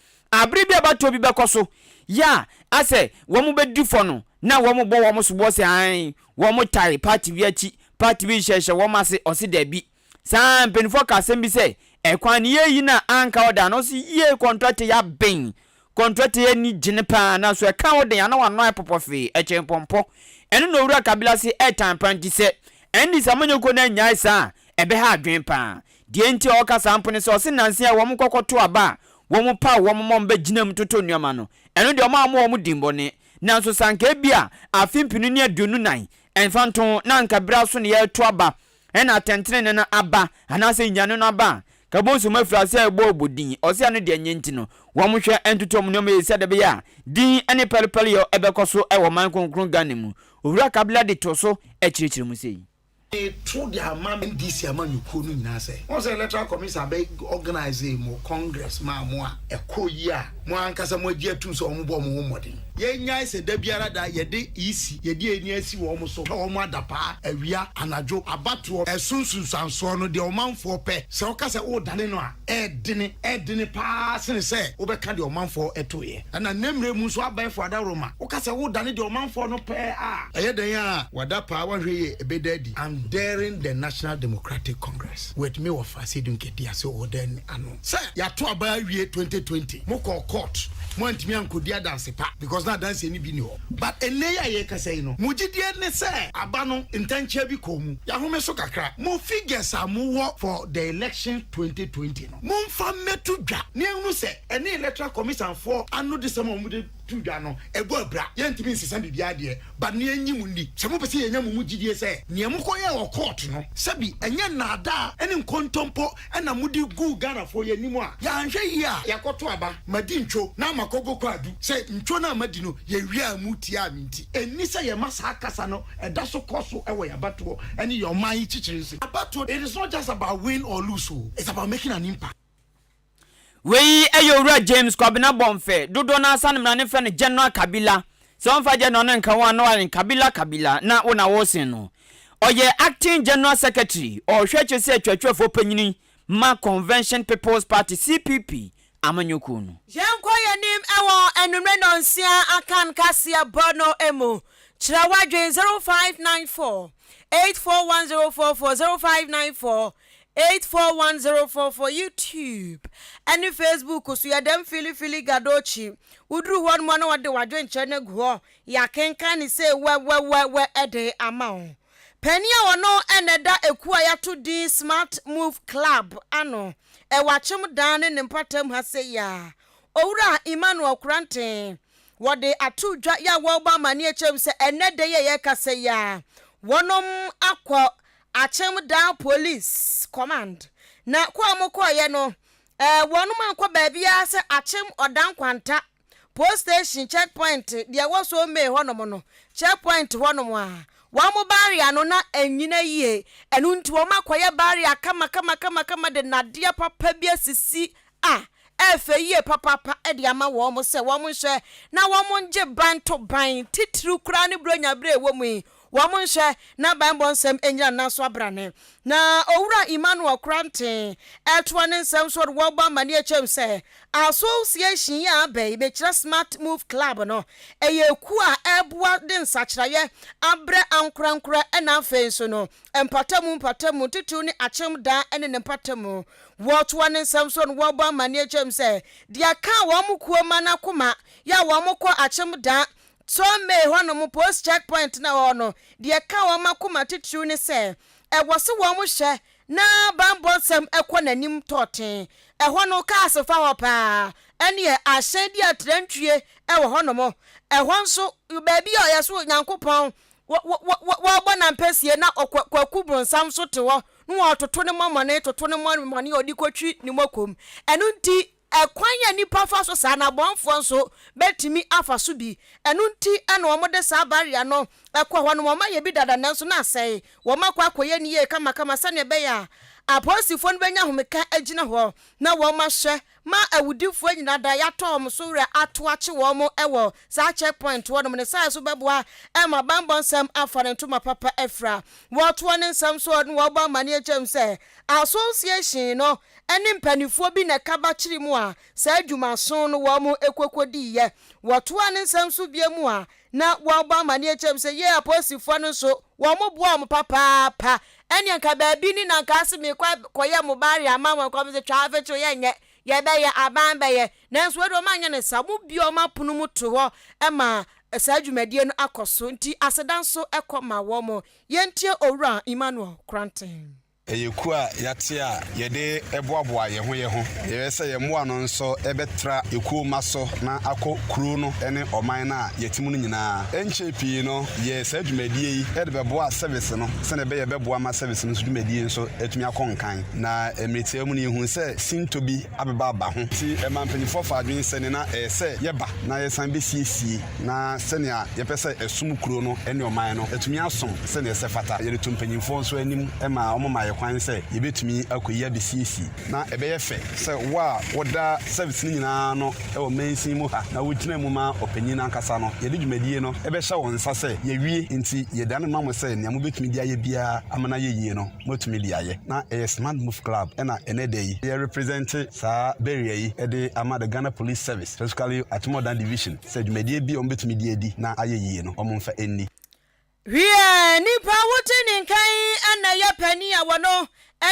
Bere bi a abatoɔ bi bɛkɔ so yɛ a asɛ wɔn bɛdi fɔ no na wɔn bɔ wɔn soboɔ sɛ ae wɔn tae party bi akyi, party bi nhyɛhyɛ wɔn ase, ɔse dabi. Saa ara mpaninfoɔ ka asɛm bi sɛ ɛkwan no yɛyi no a anka ɔda no, ɔse yie kɔntrɛte yɛ aben, kɔntrɛte yɛ ani gyene paa nanso ɛka wo den a na wano ayɛ pɔpɔfee, ɛkyɛn pɔmpɔ. Ɛno na Owura Kabila se ɛtan paa nti sɛ NDC amanyɔkuo no annyae saa a ɛbɛha adwene paa. Deɛ nti a ɔka saa mpo ne sɛ ɔse nnansa yi a wɔn kɔ kɔto aba a wɔn paw wɔn ma wɔn bɛgyina mu toto nneɛma no, ɛno deɛ wɔn ammɔ wɔn dimmɔne. Nanso sɛ anka ebia afe mpenu ne 24 mfantoho na anka bere aso na yɛreto aba na atɛntenenee no aba anaasɛ nnyane no aba a, ka bohu sɛ wɔafiri ase rebɔ ɔbɔ din. Ɔse ɛno deɛ ɛnyɛ nti no wɔn hwɛ ntoto wɔn nneɛma yie sɛdeɛ ɛbɛyɛ a din ne pɛrepɛreyɔ bɛkɔ so wɔ ɔman kronkron Ghana mu. Owura Kabila de too so kyerɛkyerɛ mu sei. Meto de ama NDC amanyɔkuo no nyinaa sɛ, woahu sɛ Electoral Commission abɛ organise mo congress maa mo a ɛkɔɔ yie a mo ankasa mo agye atum sɛ wɔn bɔɔ mo ho mmɔden. Yɛnnyae sɛ da biara da yɛde EC yɛde yɛn ani asi wɔn so, twa wɔn adapaa awia, anadwo, abatoɔ, ɛso nsunsuansoɔ no deɛ ɔmanfoɔ pɛ, sɛ woka sɛ woredane no a, ɛɛdene, ɛɛdene pa ara sene sɛ wobɛka deɛ ɔmanfoɔ toeɛ. Ɛna nnɛ mmerɛ mu nso abɛɛfo adaworoma, woka sɛ woredane deɛ ɔmanfoɔ no pɛ a, ɛyɛ dɛn a wada paa woanhwɛ yie ɛbɛda adi. I'm daring the National Democratic Congress with me wɔfa Seidu Nketia sɛ ɔda ano sɛ yɛato aba awie 2020 mokɔɔ court. Moantumi ankɔdi adanse pa because na adanseɛ no bi nni hɔ. But ɛnnɛ yi a yɛrekasa yi no, mo gyidie ne sɛ aba no ntɛnkyea bi kɔɔ mu. Yɛahome so kakra. Mo figures a mowɔ for the election 2020 no, momfa mmɛto dwa na yɛnhunu sɛ ɛne Electoral Commission foɔ anodisɛm a wɔde to dwa no, ɛbɔ abira. Yɛntumi nsesa biribiara deɛ, but na yɛnnye mo nni. Sɛ mopɛ sɛ yɛnya mo mu gyidie sɛ deɛ mokɔyɛɛ wɔ court no, sɛbi ɛnyɛ nnaadaa ne nkontompo na mode guu Ghanafoɔ yi anim a, yɛanhwɛ yie a, yɛakɔto aba, madi ntwo na makɔbɔ kwaadu sɛ ntwo no a madi no yɛwiaa mu tiaa me nti. Ɛnni sɛ yɛma saa kasa no da so kɔ so wɔ yɛn abatoɔ ne yɛn ɔman yi kyekyere nso. Abatoɔ, it is not just about win or lose o, it's about making an impact. Wei yɛ Owura James Kwabena Bomfeh, dodoɔ no ara sane mmara no frɛ no General Kabila. Sɛ wɔmfa General no nka ho a na wayɛ no Kabila Kabila na wo na wosen no. Ɔyɛ Acting General Secretary, ɔrehwɛ akyire sɛ Twerɛtwerɛfoɔ Panyini ma Convention People's Party, CPP, amanyɔkuo no. Yɛnkɔ yɛn anim wɔ anwummere nnɔnsia Akan kaseɛbɔ no mu. Kyerɛ w'adwene 0594 841044 0594 841044 YouTube ne Facebook so yɛ dɛm Fili Fili Gadochi. Woduru hɔ nom a na wɔde w'adwenkyerɛ no agu hɔ. Yɛakenkan no sei wɛwɛwɛwɛ de ama wo. Panin a ɔno na ɛda ekuo a yɛato din Smart Move Club ano wɔ Akyem Dan ne ne mpɔtam ha sei a, Owura Emmanuel Koranteng, wɔde ato dwa yɛ a wɔrebɔ amaneɛ kyerɛ mu sɛ ɛnnɛ da yi a yɛrekasa yi a, wɔnom akɔ Akyem Dan Police Command. Na kɔ a wɔkɔeɛ no, eh, wɔnom ankɔ baabiara sɛ Akyem Ɔdan Kwanta Post Station check point deɛ ɛwɔ Sommay hɔnom no, check point hɔnom a, wɔn barrier no na ɛnnyina yie. Ɛno nti wɔn akɔyɛ barrier kama kama kama kama de nnadeɛ papa bi asisi a ɛyɛ fɛ yie papaapa de ama wɔn sɛ wɔn nhwɛ na wɔn ngye ban to ban, titiriw koraa ne Buronya berɛ a ɛwɔ mu yi, wɔn nhwɛ na banbɔ nsɛm nnyina nan so abrane. Na Owura Emmanuel Koranteng ɛretoa ne nsɛm so de wɔrebɔ amaneɛ kyɛm sɛ Association yi a aba yi, mekyerɛ Smart Move Club no, ɛyɛ ekuo a ɛreboa de nsakyeraeɛ abrɛ ankorankorɛ ɛna afei nso no mpatamu mpatamu, titiriw ne Akyem Dan ne ne mpatamu. Wɔtoa ne nsɛm so no wɔrebɔ amaneɛ kyɛm sɛ deɛ ɛkaa wɔn kuo ma no akoma yɛ a wɔkɔ Akyem Dan Tsommei hɔnom post check point no a ɛwɔ hɔ no, deɛ ɛka wɔn akoma titiriw ne sɛ ɛwɔ sɛ wɔhwɛ na bammɔ nsɛm kɔ n'anim tɔɔtee. Ɛhɔ no, cars fa hɔ paa, ɛnneɛ ahyɛn di atrantwie wɔ hɔnom. Ɛhɔ nso, baabi a ɔyɛ so Onyankopɔn wɔrebɔ no ampesie na Kwaku Bronsam nso te hɔ na wɔretoto ne mmɔmmɔne, toto ne mmɔmmɔne a ɔde kɔtwi ne mmɔkɔm. Ɛno nti, Ɛkwan a nnipa fa so saa no, abɔnfoɔ nso bɛtumi afa so bi. Ɛno nti na wɔde saa barrier no kɔ hɔ no. Wɔayɛ bi dada nanso na asɛe. Wɔakɔ akɔyɛ no yie kamakama sɛdeɛ ɛbɛyɛ a apolisifoɔ no bɛnya ahomeka agyina hɔ na wɔahwɛ ma awudifoɔ nyinaa da yɛatɔ wɔn so werɛ ato akye wɔn wɔ saa check point hɔnom. Ne saa nso bɛboa ma bammɔ nsɛm afa ne ntoma papa afira. Wɔtoa ne nsɛm so na wɔbɔ amaneɛ kyɛm sɛ Association no ne mpaninfoɔ bi na ɛka ba kyere mu a saa dwumason no wɔn kɔkɔdiiɛ. Wɔtoaa ne nsɛm so bio mu a na wɔbɔ amaneɛ kyerɛ mu sɛ yei apolisifoɔ no nso wɔn boa wɔn papaapa. Ɛneɛ nka baabi ni na nka ase meekɔ akɔyɛ mo barrier ama wɔn nka wɔn sɛ twaa afekyew yɛnyɛ, yɛbɛyɛ, aban bɛyɛ. Nanso wei deɛ wɔn anyɛ no saa, wɔn bue wɔn apono mu to hɔ ma saa dwumadie no akɔ so nti aseda nso kɔ ma wɔn. Yɛntie Owura Emmanuel Koranteng. Ɛyɛ kuo a yɛate a yɛde boaboa yɛn ho yɛn ho. Yɛyɛ sɛ yɛn mmoa no nso bɛtra ekuo mma so na akɔ kuro no ne ɔman no a yɛte mu no nyinaa. Ɛnkyɛɛ pii no, yɛɛ saa dwumadie yi de bɛboaa service no sɛdeɛ ɛbɛyɛ ɛbɛboa ma service no nso dwumadie nso atumi akɔ nkan. Na mmerɛ tiawa mu no, yɛhuu sɛ sintɔ bi abeba aba ho. Nti ɛmaa mpanimfoɔ faa adwene sɛ ne na ɛyɛ sɛ yɛba na yɛsan bɛsiesie na sɛnea yɛpɛ sɛ ɛsom kuro no ne ɔman no atumi asom sɛnea ɛsɛ fata. Yɛde to mpanyimfoɔ nso anim ma wɔma yɛn kwan sɛ yɛbɛtumi akɔyi abɛsiesie. Na ɛbɛyɛ fɛ sɛ wo a woda service no nyinaa ano wɔ mansin mu ha na wogyina mu ma ɔpanyin no ankasa no, yɛde dwumadie no bɛhyɛ wo nsa sɛ yɛawie nti yɛdane ma mo sɛ nea mobɛtumi de ayɛ biara ama no ayɛ yie no, moatumi de ayɛ. Na ɛyɛ Smart Move Club na ɛnnɛ da yi yɛ represente saa barrier yi de ama the Ghana Police Service, specifically Atemɔdan Division. Sɛ dwumadie bi a wɔbɛtumi de adi na ayɛ yie no, wɔmfa nni. Wiɛ, nipa a wote ne nka yi na ɛyɛ panin a wɔno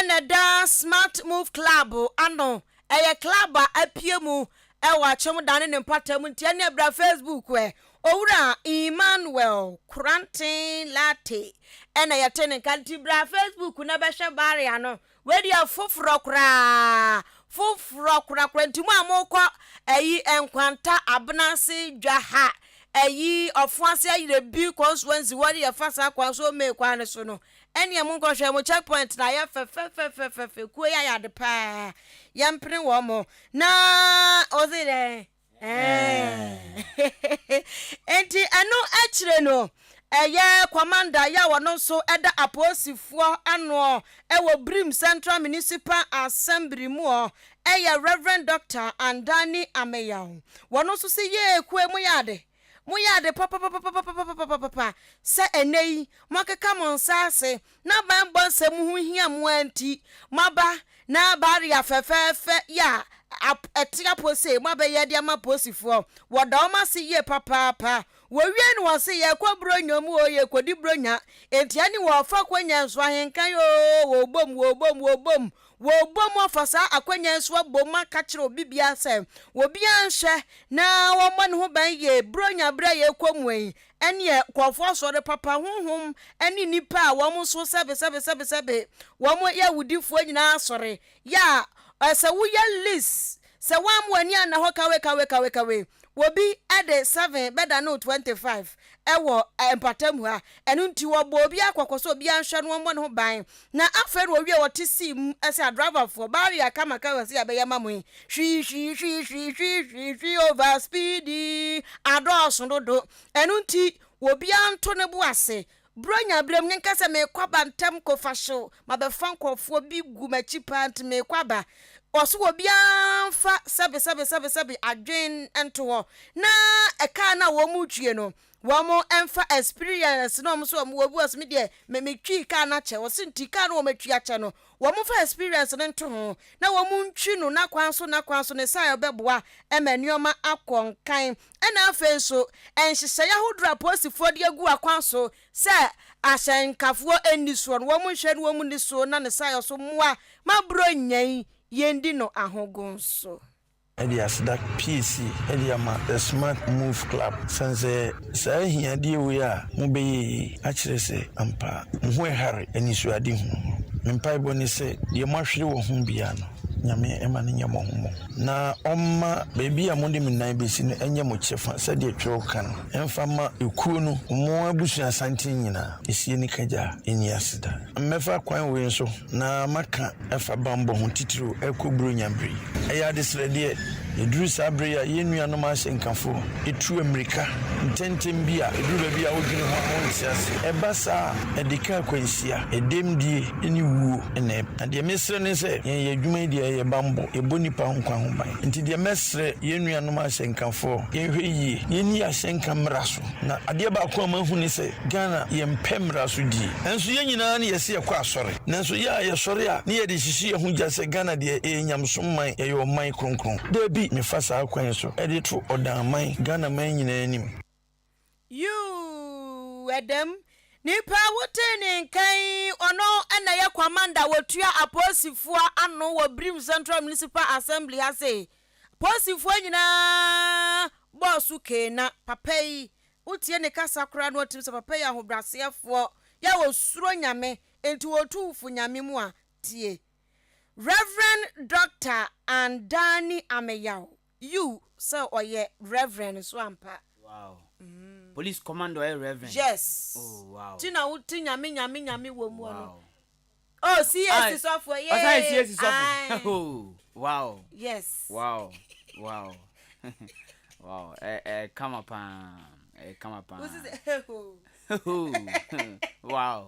na ɛda Smart Move Club ano. Ɛyɛ club a apue mu. wɔ Akyem da ne ne mpɔtam nti ɛneɛ bra Facebook ɛ. Owura Emmanuel Koranteng Lartey ɛna yɛte ne nka nti bra Facebook na bɛhwɛ barrier no. Wei deɛ foforɔ koraa, foforɔ korakora nti mo a mokɔ ayi Nkwanta, Abenase, Dwaha, ayi Ɔfoase Ayerɛbi constituency hɔ ne yɛfa saa kwan so May kwan no so no, ɛneɛ monkɔhwɛ mo check point no ayɛ fɛfɛfɛfɛfɛ, kuo yi ayɛ ade paa, yɛmpene wɔn mo na ɔse dɛn? Enti ɛno akyire no, ɛyɛ Kwamanda yi a ɔno nso da apolisifoɔ ano wɔ Birim Central Municipal Assembly mu yɛ Rev. Dɔkta Andani Ameyaw. Wɔno nso se yee kue moyɛ ade, moyɛ ade papapapapapapapapa sɛ ɛnnɛ yi moakeka mo nsa ase na banbɔ nsɛm ho hia mo ara nti, moaba na barrier fɛfɛɛfɛ yi a ɛte apɔ sei moabɛyɛ de ama apolisifoɔ. Wɔda wɔn ase yie papaapa. Wɔwie no wɔse yɛrekɔ Buronya mu oo, yɛrekɔdi Buronya. Enti ɛne wɔrefa Kwanya nso ahenkan oo, wɔrebom, wɔrebom, wɔrebom, wɔrebom afa saa akwanya yi so abom aka kyerɛ obi biara sɛ obiara nhwɛ na wɔmmɔ ne ho ban yie Buronya berɛ a yɛrekɔ mu yi. Ɛneɛ nkurɔfoɔ asɔre papa honhom ne nnipa a wɔn nso sɛbesɛbesɛbesɛbe wɔn yɛ awudifoɔ nyinaa asɔre yɛ a sɛ woyɛ list sɛ woamma w'ani anna hɔ kawe kawe kawe kawe obi de 7 bɛdane wo 25 wɔ mpatamu ha ɛno nti wɔbɔ obiara kɔkɔ sɛ obiara nhwɛ no wɔmmɔ ne ho ban na afei na wɔwie wɔte sii mu sɛ adriverfoɔ barrier kama kawe sɛ yɛbɛyɛ ma mo yi hwii hwii hwii hwii hwii hwii hwii over speed adɔɔso dodo Ɛno nti, obiara nto ne bo ase. Buronya berɛ mu, menka sɛ merekɔ aba ntɛm kɔfa hyew, mabɛfa nkurɔfoɔ bi gu m'akyi paa nti merekɔ aba. Ɔse obiara mfa sɛbesɛbesɛbesɛbe adwene nto hɔ na kaa no a wɔretwie no, wɔmfa experience na wɔn nso wɔn wɔ bi wɔ se me deɛ me metwii kaa no akyɛ, ɔse nti kaa no wɔatwi akyɛ no, Wɔmfa experience no nto ho na wɔntwi no n'akwan so n'akwan so ne saa a ɛbɛboa ma nneɛma akɔ nkan. Ɛna afei nso, nhyehyɛe ahodoɔ a apolisifoɔ de agu akwan so sɛ ahyɛnkafoɔ nni soɔ no, wɔnhwɛ na wɔnni so na ne saayɔ so mmoa ma Buronya yi yɛndi no ahogon so. de aseda piesie de ama The Smart Move Club sane sɛ saa ahiadeɛ wei a mobɛyɛ yi akyerɛ sɛ ampa mo ho ɛhare anisoadehunu no. Me mpaebɔ ne sɛ deɛ moahwere wɔ ho biara no Nyame mma no nyɛ mmɔho mmɔho na ɔmma baabi a mode mo nan bɛsi no nyɛ mo kyɛfa sɛdeɛ twerɛ ka no ɛmfa mma ekuo no mo abusua santen nyinaa. Esie ne kagya nni aseda. Mɛfa kwan wei nso na maka ɛfa bammɔ ho titiriw ɛrekɔ Buronya bere yi. Ɛyɛ adesrɛdeɛ. Ɛduru saa bere yi a, yɛn nuanom ahyɛnkafo tu ammirika ntɛmntɛm bi a ɛduru baabi a wodwene ho a wonte ase. Ɛba saa a, ɛde ka akwanhyia, ɛdɛmdie ne wuo na ɛba. Na deɛ mesrɛ ne sɛ, yɛn yɛn adwuma yi deɛ ɛyɛ bammɔ, yɛbɔ nnipa nkwa ho ban. Nti deɛ mɛsrɛ yɛn nuanom ahyɛnkafoɔ, yɛnhwɛ yie, yɛnni ahyɛnka mmara so. Na adeɛ baako a mahu ne sɛ Ghana yɛmpɛ mmara so die. Nanso yɛn nyinaa ne yɛse yɛkɔ asɔre. Nanso yɛ a yɛsɔre a ne yɛde hyehye yɛn ho gya sɛ Ghana deɛ ɛyɛ nyamesom man, yɛyɛ ɔman kronkron. Daabi, mefa saa kwan yi so de to ɔdan man, Ghana man nyinaa anim. Yuu ɛdɛm nipa a wotee ne nka yi ɔno na ɛyɛ Kwamanda wɔtua apolisifoɔ ano wɔ Birim Central Municipal Assembly ha sei. Apolisifoɔ nyinaa bɔɔ so kee na papa yi wotie ne kasa koraa na wotim sɛ papa yi yɛ ahobraseɛfoɔ yɛ a ɔsuro Nyame enti ɔtu wo fo Nyame mu a tie Rev. Doctor Andani Ameyaw yiw sɛ ɔyɛ Reverend nso ampa. Wow. Police commander ɔyɛ Reverend. Yes. Oh wow. Ti na wote Nyame Nyame Nyame wɔ mu no. Wow. Oh CAC sɔfo yee. Ɔsan yɛ CAC sɔfo. Oh wow. Yes. Wow wow wow ɛ ɛ kama paa ɛ kama paa. Wosi sɛ heho. Heho wow.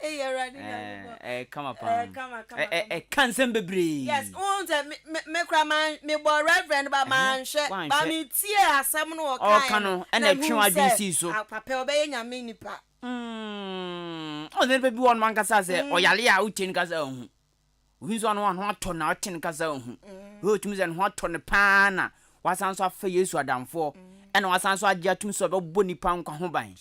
Eyi awurade nyankopɔn. Ɛ kama paa. Ɛ kama kama. Ɛ ɛ ka nsɛm bebree. Yes wohu sɛ me me me kora ma me bɔ reverend ba ma nhwɛ ba me tie asɛm no ɔka Ɔka no ɛna ɛtwe w'adwene sii so. Papa ɔbɛyɛ nyame nipa. Mm, ɔn sɛ nipa bi wɔ hɔnom ankasa sɛ mm. ɔyare a wotie no kasa ohu. Obi nso ano ano atɔ na ɔte no kasa ohu. Mm. Wei otumi sɛ ne ho atɔ no paa na wasan so afa Yesu adamfoɔ mm. ɛna wasan so agye atum sɛ ɔbɛbɔ nipa nkwa ho ban.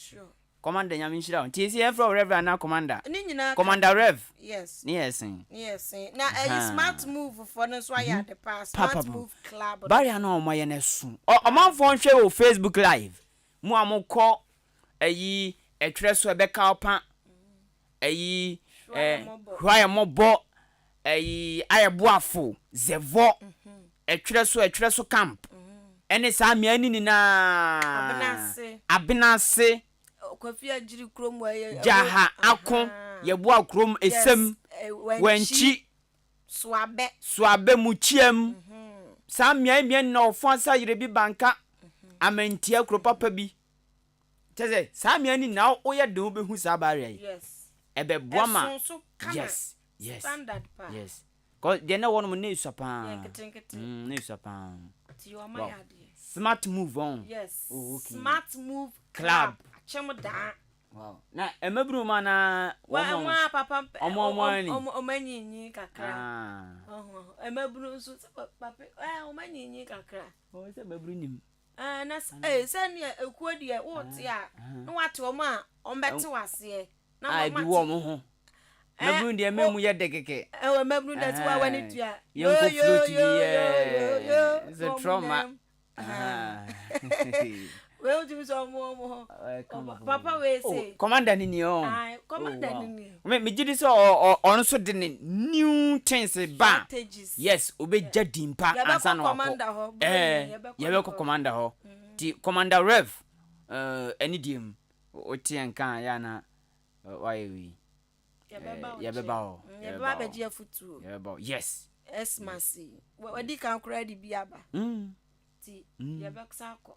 Commander Nyame nhyira wo. Nti esi yɛfrɛ wo Rev anaa Commander? Ne nyinaa ka. Commander Rev. Yes. Ne yɛ sen. Ne yɛ sen. Na ɛyi Smart Move foɔ no nso ayɛ ade paa. Smart Move Club no. Barrier no a wɔn ayɛ no ɛso. Ɔmanfoɔ nhwɛ wɔ Facebook live. Mo a mo kɔ ɛyi ɛtwerɛ so ɛbɛka wo pa. Ɛyi ɛ hwa yɛ mɔbɔ. Ɛyi ayɛ boafo zɛvɔ. Ɛtwerɛ so ɛtwerɛ so camp. Ɛne saa mmea no nyinaa. Abenase. Abenase. Kofi Agyiri kurom wɔ ɛyɛ. Gyaha ako yɛboa kurom esem. Wankyi. Soabɛ. Soabɛ Mukyiam. Saa mmea mmea nyinaa ɔfo asa yere bi banka. Amantia kuro papa bi. Kyɛ sɛ saa mmea no nyinaa woyɛ den wobɛhu saa barrier yi. Yes. Ɛbɛboa ma. Ɛso nso kama. Yes. Yes. Standard paa. Yes. Cause deɛ na ɛwɔ nom na esua paa. Yɛ nketenkete. Mm, na esua paa. Ti wɔn ayɛ adeɛ. Smart move on. Yes. Oh, okay. Smart move club. club. Akyɛm daa. Wow. Na mmabunu mu anaa wɔn wɔn a papa wɔn wɔn ani. Wɔn wɔn anyinyin kakra. Ah. Mmabunu nso sɛ papa ɛɛ wɔn anyinyin kakra. Wɔn sɛ mmabunu nim. Ɛɛ na ɛɛ sɛ nea ekuo deɛ wɔte a na wɔate wɔn a wɔn bɛte wɔ aseɛ. Na a ebi wɔ wɔn ho. Mmabunu deɛ mɛ mu yɛ dɛ kɛkɛ. Ɛwɔ mmabunu deɛ ti wa wani tua. Yɛn kɔ float bi yɛ sɛ trauma. Wei o tumi sɛ ɔmo ɔmo hɔ. Papa wei se. Oh, commander ni ni ɔ. Ayi commander ni ni. Me me gyi di sɛ ɔ ɔ ɔno nso de ne new things ba. Strategies. Yes, obegya din pa ansa na wakɔ. Yɛbɛkɔ commander hɔ. Ɛɛ yɛbɛkɔ commander hɔ. Ti commander rev ɛɛ ɛni deɛ mu. Wote yɛn nka a, yɛ a na woayɛ wei. Yɛbɛba hɔ. Yɛbɛba abɛgye afotuo. Yɛbɛba hɔ. Yes. Xmas yi. Wadi kan koraa de bi aba. Ti yɛbɛsa akɔ.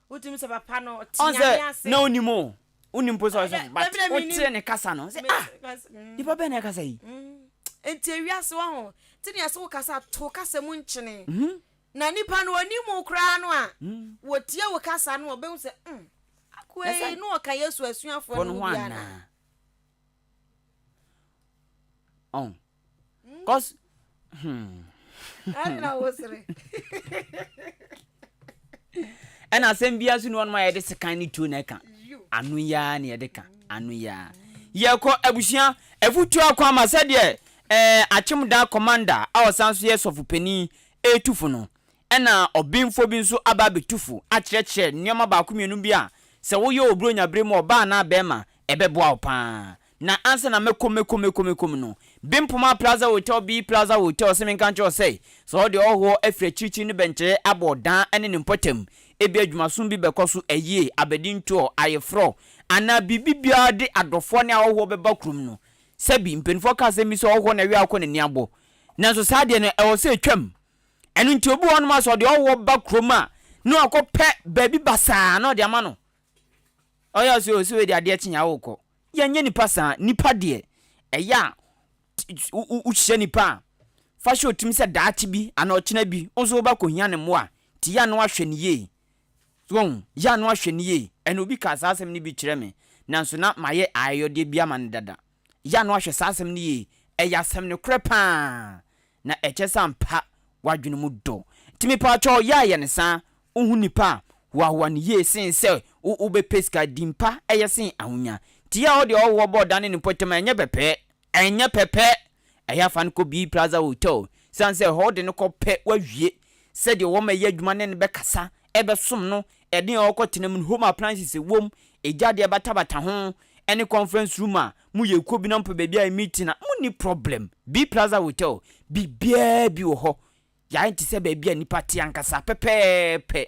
Wotumi sɛ papa no ɔte nyame ase. Ɔn sɛ na onim o. Wonim mpo sɛ ɔsɛ but wote ne kasa no. Sɛ ah nipa bɛn na ɛkasa yi. Nti ewiase wɔ ho. Ti ne yɛsɛ wo kasa to kasa mu nkyene. Na nipa no onim wo koraa no a, wɔtie wo kasa no ɔbɛhu sɛ mm. Akoa yi na ɔka Yesu asuafoɔ no ho bi anaa? Ɔn. Cause hmm. Ɛna wo sere. Ɛna asɛm biara so ni wɔn a yɛde sekan ne tuo na ɛka. Ano yi ara na yɛde ka. Ano yi ara. Yɛkɔ abusua afutuo akɔ ama sɛdeɛ ɛɛ Akyemdaa commander a ɔsan so yɛ sɔfo panin ɛretu fo no. Ɛnna ɔbenfoɔ bi nso aba abɛtu fo akyerɛkyerɛ nneɛma baako mmienu bi a sɛ woyɛ wɔ Buronya berɛ mu, ɔbaa anaa barima, ɛbɛboa wo pa ara. Na ansa na mɛkɔ mɛkɔ mɛkɔ mɛkɔ mu no, Bempoma Plaza Hotel, B Plaza Hotel, se menka nkyerɛ wo sɛ, sɛ wode ɔhɔhoɔ afiri akyirikyiri ne bɛnkyɛeɛ abɔ ɔdan ne ne mpɔtam, ebia adwumasom bi bɛkɔ so, ayie, abadintoɔ, ayeforɔ, anaa biribi biara de adɔfoɔ ne ahɔhoɔ bɛba kurom no, sɛbi, mpanimfoɔ ka asɛm bi sɛ ɔhɔhoɔ na ɛwe akɔ n'ani abɔ. Nanso saa adeɛ no, ɛwɔ sɛ ɛtwam. Ɛno nti obi wɔ hɔnom a sɛ ɔde ɔwoɔ ba kurom a, na wakɔpɛ baabi basaa na ɔde ama no. Ɔyɛ ɔsɛ o, sɛ wei deɛ adeɛ kye a wokɔ. Yɛnyɛ nipa saa. Nipa deɛ, ɛyɛ a wohyia nipa a, fa hyɛ otirim sɛ daakye bi anaa ɔkyena bi, wo nso woba kɔhia ne mmoa. Nti yɛ a na wahwɛ no yie. So wahu? Yɛ a na wahwɛ no yie. Ɛna obi kaa saa asɛm no bi kyerɛ me, nanso na mayɛ ayɛyɔdeɛ bi ama no dada. Yɛ a na wahwɛ saa asɛm no yie. Ɛyɛ asɛm nokorɛ paa. Na ɛkyerɛ sɛ ampa w'adwene mu dɔ. Nti mepaakyɛw yɛ a yɛ no saa, wohu nipa a, hoahoa no yie sen sɛ wo wobɛpɛ sika, din pa yɛ sen ahonya. Nti yɛ a ɔde ɔhoɔ bɔ ɔda ne ne mpɔtam a ɛnyɛ pɛpɛ, ɛnyɛ pɛpɛ! Ɛyɛ a fa no kɔ Bee Plaza Hotel, siane sɛ ɛhɔ wode no kɔ pɛ wawie, sɛdeɛ wɔma ɛyɛ adwuma ne no bɛkasa, ɛbɛsom no, ɛden a ɔkɔ tena mu no, home appliances ɛwom, egya deɛ batabata ho, ɛne conference room a mo yɛ kuo bi na mo pɛ baabi a meeting a mo nni problem. B Plaza Hotel biribiara bi wɔ hɔ. Yɛayɛ te sɛ baabi a nipa te ankasa pɛpɛɛpɛ.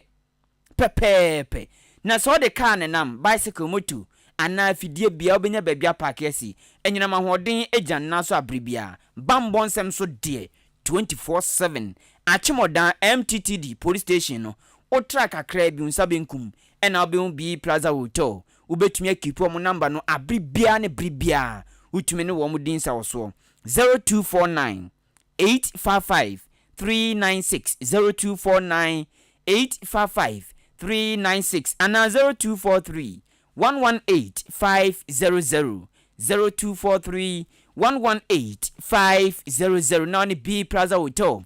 Pɛpɛɛpɛ. Na sɛ ɔde kaa nenam, bicycle, moto, anaa afidie biara wobɛnya baabi apaake asi. Anyinam ahoɔden gyina ne nan so abere biara. Bammɔ nsɛm nso deɛ 24/7. Akyemɔdan MTTD Police Station no, wotra kakraa bi wo nsa benkum ɛna wobɛhu B Plaza Hotel. Wobɛtumi akiipi wɔn namba no abere biara ne bere biara. Wotumi ne wɔn di nsawɔsoɔ. 0249 855 396, 0249 855 396 anaa 0243 118 500, 0243 118 500 na ɔne B Plaza Hotel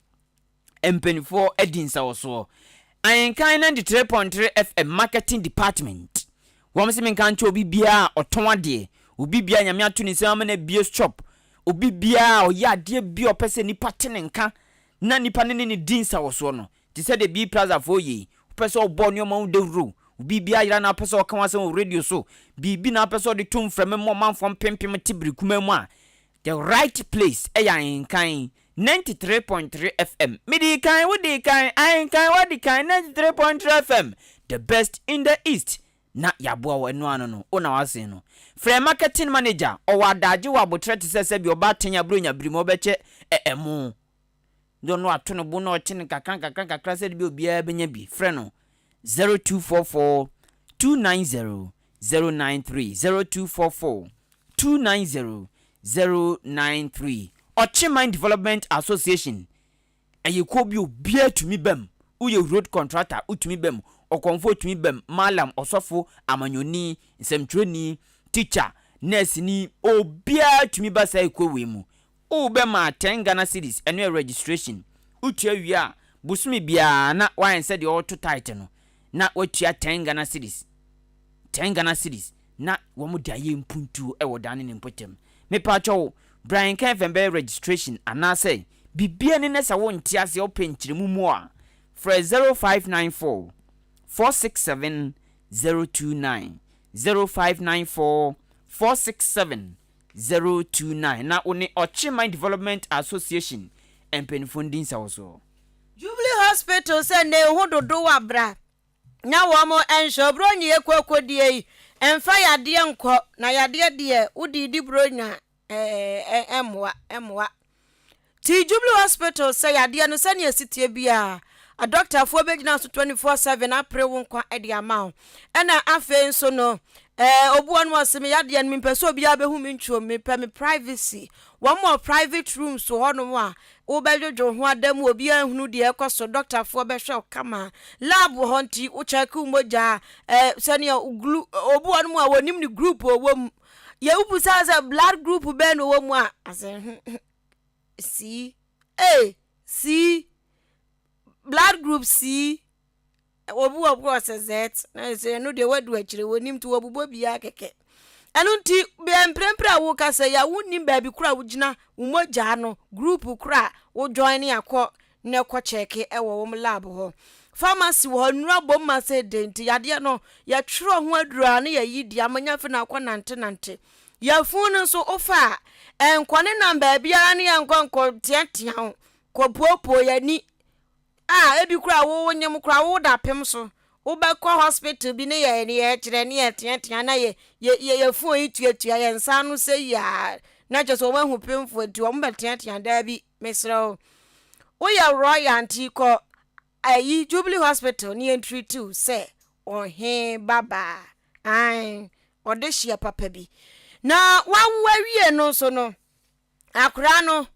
mpanimfoɔ adi nsawɔsoɔ. Ahenkan 93.3 FM Marketing Department. Wɔn se menka nkyerɛ obi biara a ɔtɔn adeɛ, obi biara a Nyame ato ne nsam ama no abue shop, obi biara a ɔyɛ adeɛ bi a ɔpɛ sɛ nnipa te ne nka na nnipa no ne no di nsawɔsoɔ no, te sɛ deɛ B Plaza foɔ yɛ yi, wopɛ sɛ ɔbɔ nneɛma ho dawuro, obi biara yera na wopɛ sɛ ɔka w'asɛm wɔ radio so, biribi na wopɛ sɛ ɔde to mframa mu ma ɔmanfoɔ mpempem te bere kumaa mu a, the right place yɛ Ahenkan 93.3 FM. Medii kan, wodii kan, Ahenkan, wadi kan, 93.3 FM, the best in the East. Na yɛaboa wo, ɛno ano no, wo na woasen no. Frɛ marketing manager, ɔwɔ adagye wɔ aboterɛ te sɛ sɛdeɛ ɔbaatan a Buronya bere mu ɔbɛkyɛ ɛmo. Na ɔno ato ne bo na ɔkye no nkakra nkakra nkakra sɛdeɛ bi obiara bɛnya bi. Frɛ no 0244 290 093, 0244 290 093. Ɔkyeman Development Association ɛyɛ kuo bi obiara tumi ba mu. Woyɛ road contractor wotumi ba mu, ɔkɔmfoɔ tumi ba mu, mallam, ɔsɔfo, amanyɔni, nsɛmtwerɛni, teacher, nurse-ni, obiara tumi ba saa ekuo wei mu. Wo bɛ ma ten Ghana cedis ɛno yɛ registration wo tua wie a bosome biara na wayɛ sɛ deɛ ɔreto tight no na watua ten Ghana cedis ten Ghana cedis na wɔn de ayɛ mpuntuo ɛwɔ dan ne ne mpɔtam mepaakyɛw bra yɛn kan fɛn bɛyɛ registration anaasɛ biribiara ni na sɛ wo nte aseɛ wopɛ nkyerɛmu mu a frɛ 0594 467 029 0594 467 029 na wo ne Ɔkyeman Development Association mpanyinfoɔ ndi nsawɔsoɔ. Jubilee Hospital sɛ nnɛ ehu dodow abra na wɔn nhwɛ Oburonyi yɛ kokodie yi mfa yadeɛ nkɔ na yadeɛ deɛ wode redi buronya ɛɛ ɛmmoa ɛmmoa. Ti Jubilee Hospital sɛ yadeɛ no sɛnea ɛsi teɛ biara, adɔktafoɔ bɛgyina so 24/7 apere wo nkwa de ama wo. Ɛna afei nso no, ɛɛ obi wɔ no ɔse me yadeɛ no mempɛ sɛ obiara bɛhu me ntwom, mepɛ me privacy. Wɔn wɔ private rooms wɔ hɔnom a wobɛdwodwo ho ada mu obiara nhunu deɛ ɛkɔ so, dɔktafoɔ bɛhwɛ wo kama. Lab wɔ hɔ nti wo check wo mogya, ɛɛ sɛnea glu obi wɔ nom a wɔnim ne group ɔwɔ mu. Yɛ wobisa sɛ blood group bɛn na ɔwɔ mu a, ase C ee C blood group C obi wɔ koro ɔsɛ Z na sɛ ɛno deɛ wadu akyire wɔnim nti wɔbobɔ biara kɛkɛ ɛno nti bia mprempren a wokasa yi a wonnim baabi koro a wogyina wo mogyaa no group koro a wo join ne akɔ na ɛkɔ kyɛke ɛwɔ wɔn lab hɔ pharmacy wɔ hɔ nnura bom ma sɛ de nti yadeɛ no yɛtwerɛ ho aduru a ne yɛyi di ama nya fi na akɔ nante nante Yafunu no nso wofa a, ɛnkɔ ne nam baabiara ne yɛnkɔ nkɔteatea wo, kɔpuopuo yɛn ani a ebi koraa wo wonyem koraa wo da pem so. Wobɛkɔ hospital bi ne yɛ ne yɛkyerɛ ne yɛteatea na yɛ yɛ yɛ yafunu yi tuatua yɛn nsa ano sɛ yia na kyerɛ sɛ wɔn ahu pemfoɔ nti wɔn bɛteatea daabi mesrɛ wo. Woyɛ royal nti kɔ ayi Jubilee Hospital ne yɛn treat wo sɛ ɔhe babaa. Ae, ɔdehyeɛ papa bi. Na wawo awie no nso no, akwadaa no,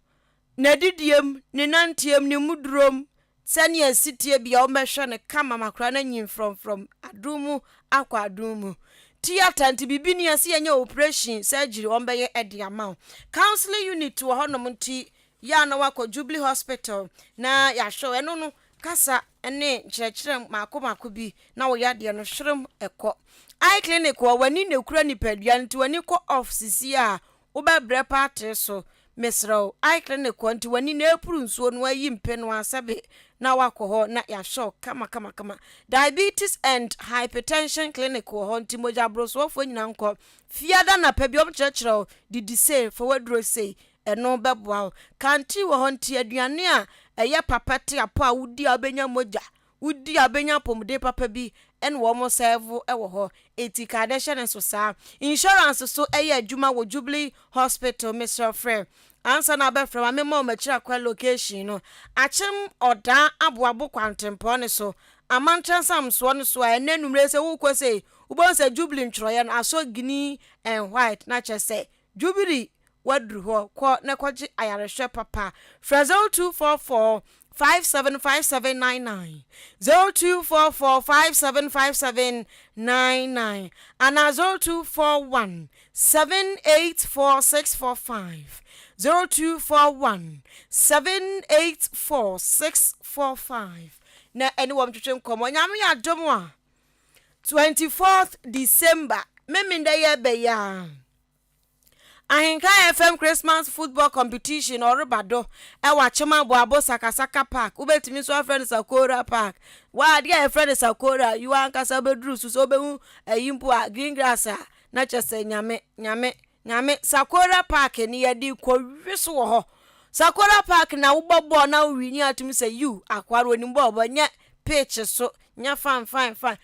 n'adidiem, ne nanteɛm, ne mudurom, sɛnea ɛsi teɛ bia wɔbɛhwɛ no kama ma akwadaa no anyin frɔmfrɔm, adom mu akɔ adom mu. Theatre nti biribi ni ɛsɛ yɛnyɛ operation, surgery wɔbɛyɛ de ama wo. Counseling unit wɔ hɔnom nti yɛ a na wakɔ Jubilee Hospital na yɛahwɛ wo. Ɛno no, kasa ne nkyerɛkyerɛ mmaako mmaako bi na wo yadeɛ no hwerem kɔ. Eye clinic hɔ, w'ani na ɛkura nipadua no nti w'ani kɔ off sisi a, wobɛbrɛ paa tee so. Mesrɛ wo, eye clinic hɔ nti w'ani na ɛpuru nsuo no ayi mpe no ara sɛbe na woakɔ hɔ na yɛahwɛ wo kama kama kama. Diabetes and hypertension clinic wɔ hɔ nti mogya aborosoɔfoɔ nyinaa nkɔ. Fiada anapa bi wɔkyerɛkyerɛ wo didi sei, fa w'aduro sei, Ɛno bɛboa wo. Kanti wɔ hɔ nti, aduane a ɛyɛ papa te apɔ a wodi a wobɛnya mogya, wodi a wobɛnya apɔmuden papa bi na wɔn sɛɛvo wɔ hɔ. Enti ka dɛ hyɛ no nso saa. Insurance nso yɛ adwuma wɔ Jubilee Hospital. Mesrɛ wo frɛ ansa na wobɛfrɛ ma memmɔ wo m'akyiri akwan location no. Akyem Ɔdaa Aboabo kwantempɔn no so, Amantra nsamsoɔ no so a ɛnnɛ anwumerɛ yi sɛ worekɔ sei, wobɛhu sɛ Jubilee ntwerɛeɛ no asɔ green and white na kyerɛ sɛ Jubilee Woaduru hɔ, kɔ na kɔgye ayarehwɛ papa. Frɛ 0244 575799, 0244 575799 anaa 0241 784645, 0241 784645 na ɛne wɔn twetwe nkɔmmɔ. Nyame yɛ adom a. 24th December, Memenda yi ɛbɛ yi ara, Ahenka FM Christmas Football Competition ɔreba do wɔ Akyem Aboabo Sakasaka Park, wobɛtumi nso afrɛ no Sakora Park. Wa adeɛ a yɛfrɛ no Sakora yi w'ankasa wobɛduru so sɛ wobɛhu ayi mpo a green grass a na kyerɛ sɛ nyame nyame nyame Sakora Park ni yɛde kɔwe so wɔ hɔ. Sakora Park na wobɔ bɔɔl na wowini atumi sɛ yiw akoa no onim bɔɔl bɔ nyɛ pitch so nyɛ fine fine fine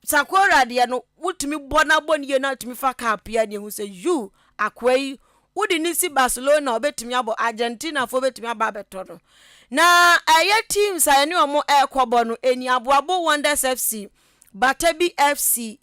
Sakora deɛ no wotumi bɔ na bɔ no yie na wotumi fa kaa pia ne ehu sɛ yiw akoa yi wode ne si Barcelona obetumi abɔ Argentina fo obetumi aba abɛtɔ no na ɛyɛ teams a yɛne wɔn ɛrekɔbɔ no ɛni Aboabo Wonders FC Batabi FC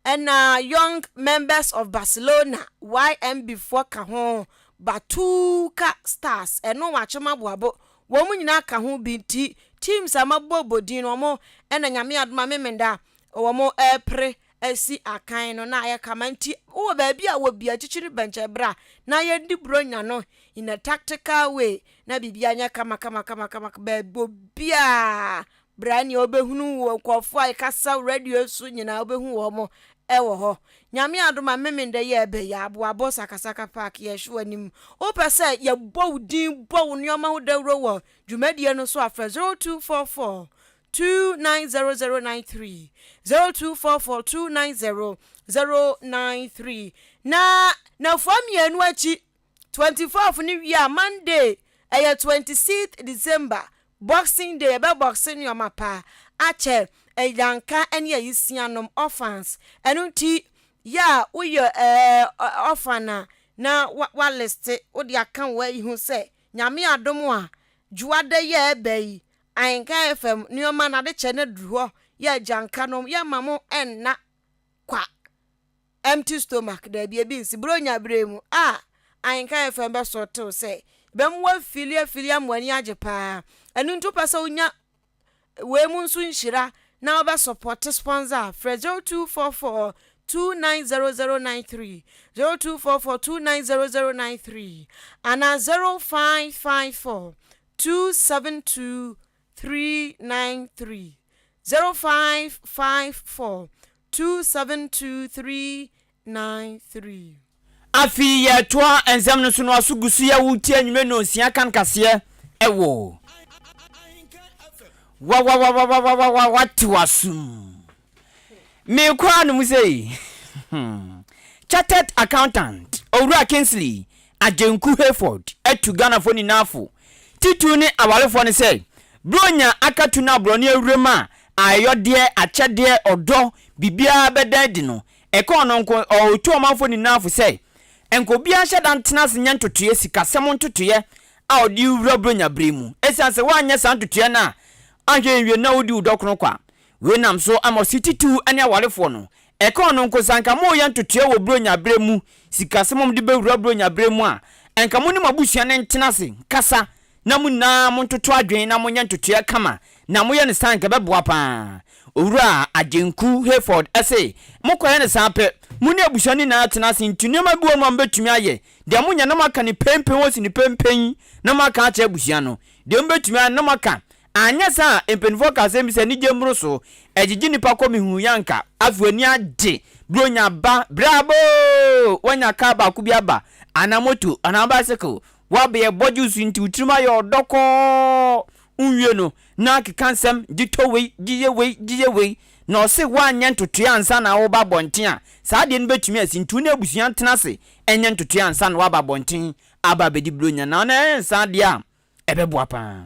ɛna Young Members of Barcelona YMB foɔ ka ho Batuka Stars ɛno wakyem aboabo Wɔn nyinaa ka ho bi nti teams a mabobɔ din no wɔn na Nyame adom a Memenda wɔn repere asi akan no na ayɛ kama nti wowɔ baabi a wɔ bia kyikyiri bɛnkyɛ bra na yɛndi bronya no in a tactical way na biribiara nyɛ kama kama kama kama baabi obiara Bra nea wobɛhunu wɔ nkurɔfoɔ a yɛkasa radio so nyinaa wobɛhu wɔn wɔ hɔ. Nyame adom a Memenda yi a ɛbɛ yi Aboabo Sakasaka Park yɛhwɛ w'anim. Wopɛ sɛ yɛbɔ wo din bɔ wo nneɛma ho dawuro wɔ dwumadie no so a frɛ 0244 290093 0244 290093 na nafua mmienu akyi 24th no wie a Monday ɛyɛ 26th December Boxing Day yɛbɛ boxe nnoɔma paa akyɛ agyanka ne ayisia nom, orphans, ɛno nti yɛ a woyɛ ɛɛ orphan a na wa liste wode aka wo ayi ho sɛ Nyame adom a Dwoada yi a ɛɛba yi Ahenka FM nnoɔma no adekyɛ no aduru hɔ yɛ agyanka nom yɛmma mo nna kwa. Empty stomach, daabi ebi nsi. Buronya bere mu a Ahenka FM bɛso tew sɛ bɛma woafili afili ama w'ani agye paa. Ɛno nti wopɛ sɛ wonya wei mu nso nhyira na wobɛsɔpɔte sponsor a, frɛ 0244 290093, 0244 290093 anaa 0554 272 393, 0554 272393. Afei yɛtoa nsɛm no so no aso gu so yɛ wo tie anwummerɛ nnɔnsia kan kaseɛ ɛwɔ wawawawawawawa wate w'asom meekɔ anom sei Chartered Accountant Owura Kingsley Agyenku Hayford atu Ghanafoɔ nyinaa fo, titiriw ne awarefoɔ no sɛ, berɛ onya akatu no aborɔne awuram a ayɔdeɛ, akyɛdeɛ, ɔdɔ, biribiara bɛda adi no, ɛka ɔno nko. Ɔretu ɔmanfoɔ nyinaa fo sɛ, nka obiara nhyɛ da ntena ase nyɛ ntotoeɛ, sikasɛm ntotoeɛ a ɔde rewura Buronya berɛ yi mu. Ɛsiane sɛ woanyɛ saa ntotoeɛ no a, anhwɛ nwie no na wodi wo dɔkono kwa. Wei nam so ama ɔse titiriw ne awarefoɔ no, Ɛka ɔno nko, sɛ anka moreyɛ ntotoeɛ wɔ Buronya berɛ mu, sikasɛm a mode bɛwura Buronya berɛ mu a, anka mo ne mo abusua no ntena ase nkasa na mo nyinaa montoto adwene na monyɛ ntotoeɛ kama, na moyɛ no saa a anka ɛbɛboa pa ara. Owura Agyenku Hayford se, Mokɔyɛ no saa pɛ, mo ne abusua no nyinaa tena ase nti nneɛma bi wɔ hɔ nom a mobɛtumi ayɛ, deɛ monyɛ na moaka no penpen wɔsi no penpen na moaka akyerɛ abusua no, deɛ mobɛtumi ayɛ no na moaka Anyɛ saa a, mpanyimfoɔ ka asɛm bi sɛ, Anigye mmoroso, ɛgyegye nnipa kɔ mehuu yɛ anka. Afei w'ani agye berɛ onya ba, braboo! Woanya kaa baako bi aba, anaa moto, anaa bicycle, woabɛyɛ bɔgye so nti wo tirim ayɛ ɔdɔ kɔɔ. Wonwie no, na akeka nsɛm, gye tɔ wei, gye yɛ wei, gye yɛ wei. Na ɔse woanyɛ ntotoeɛ ansa na woreba abɔnten a, saa adeɛ no bɛtumi asi. Nti wo ne abusua ntena ase nyɛ ntotoeɛ ansa na woaba abɔnten aba abɛdi Buronya. Na ɛnyɛ saa deɛ a, ɛbɛboa paa.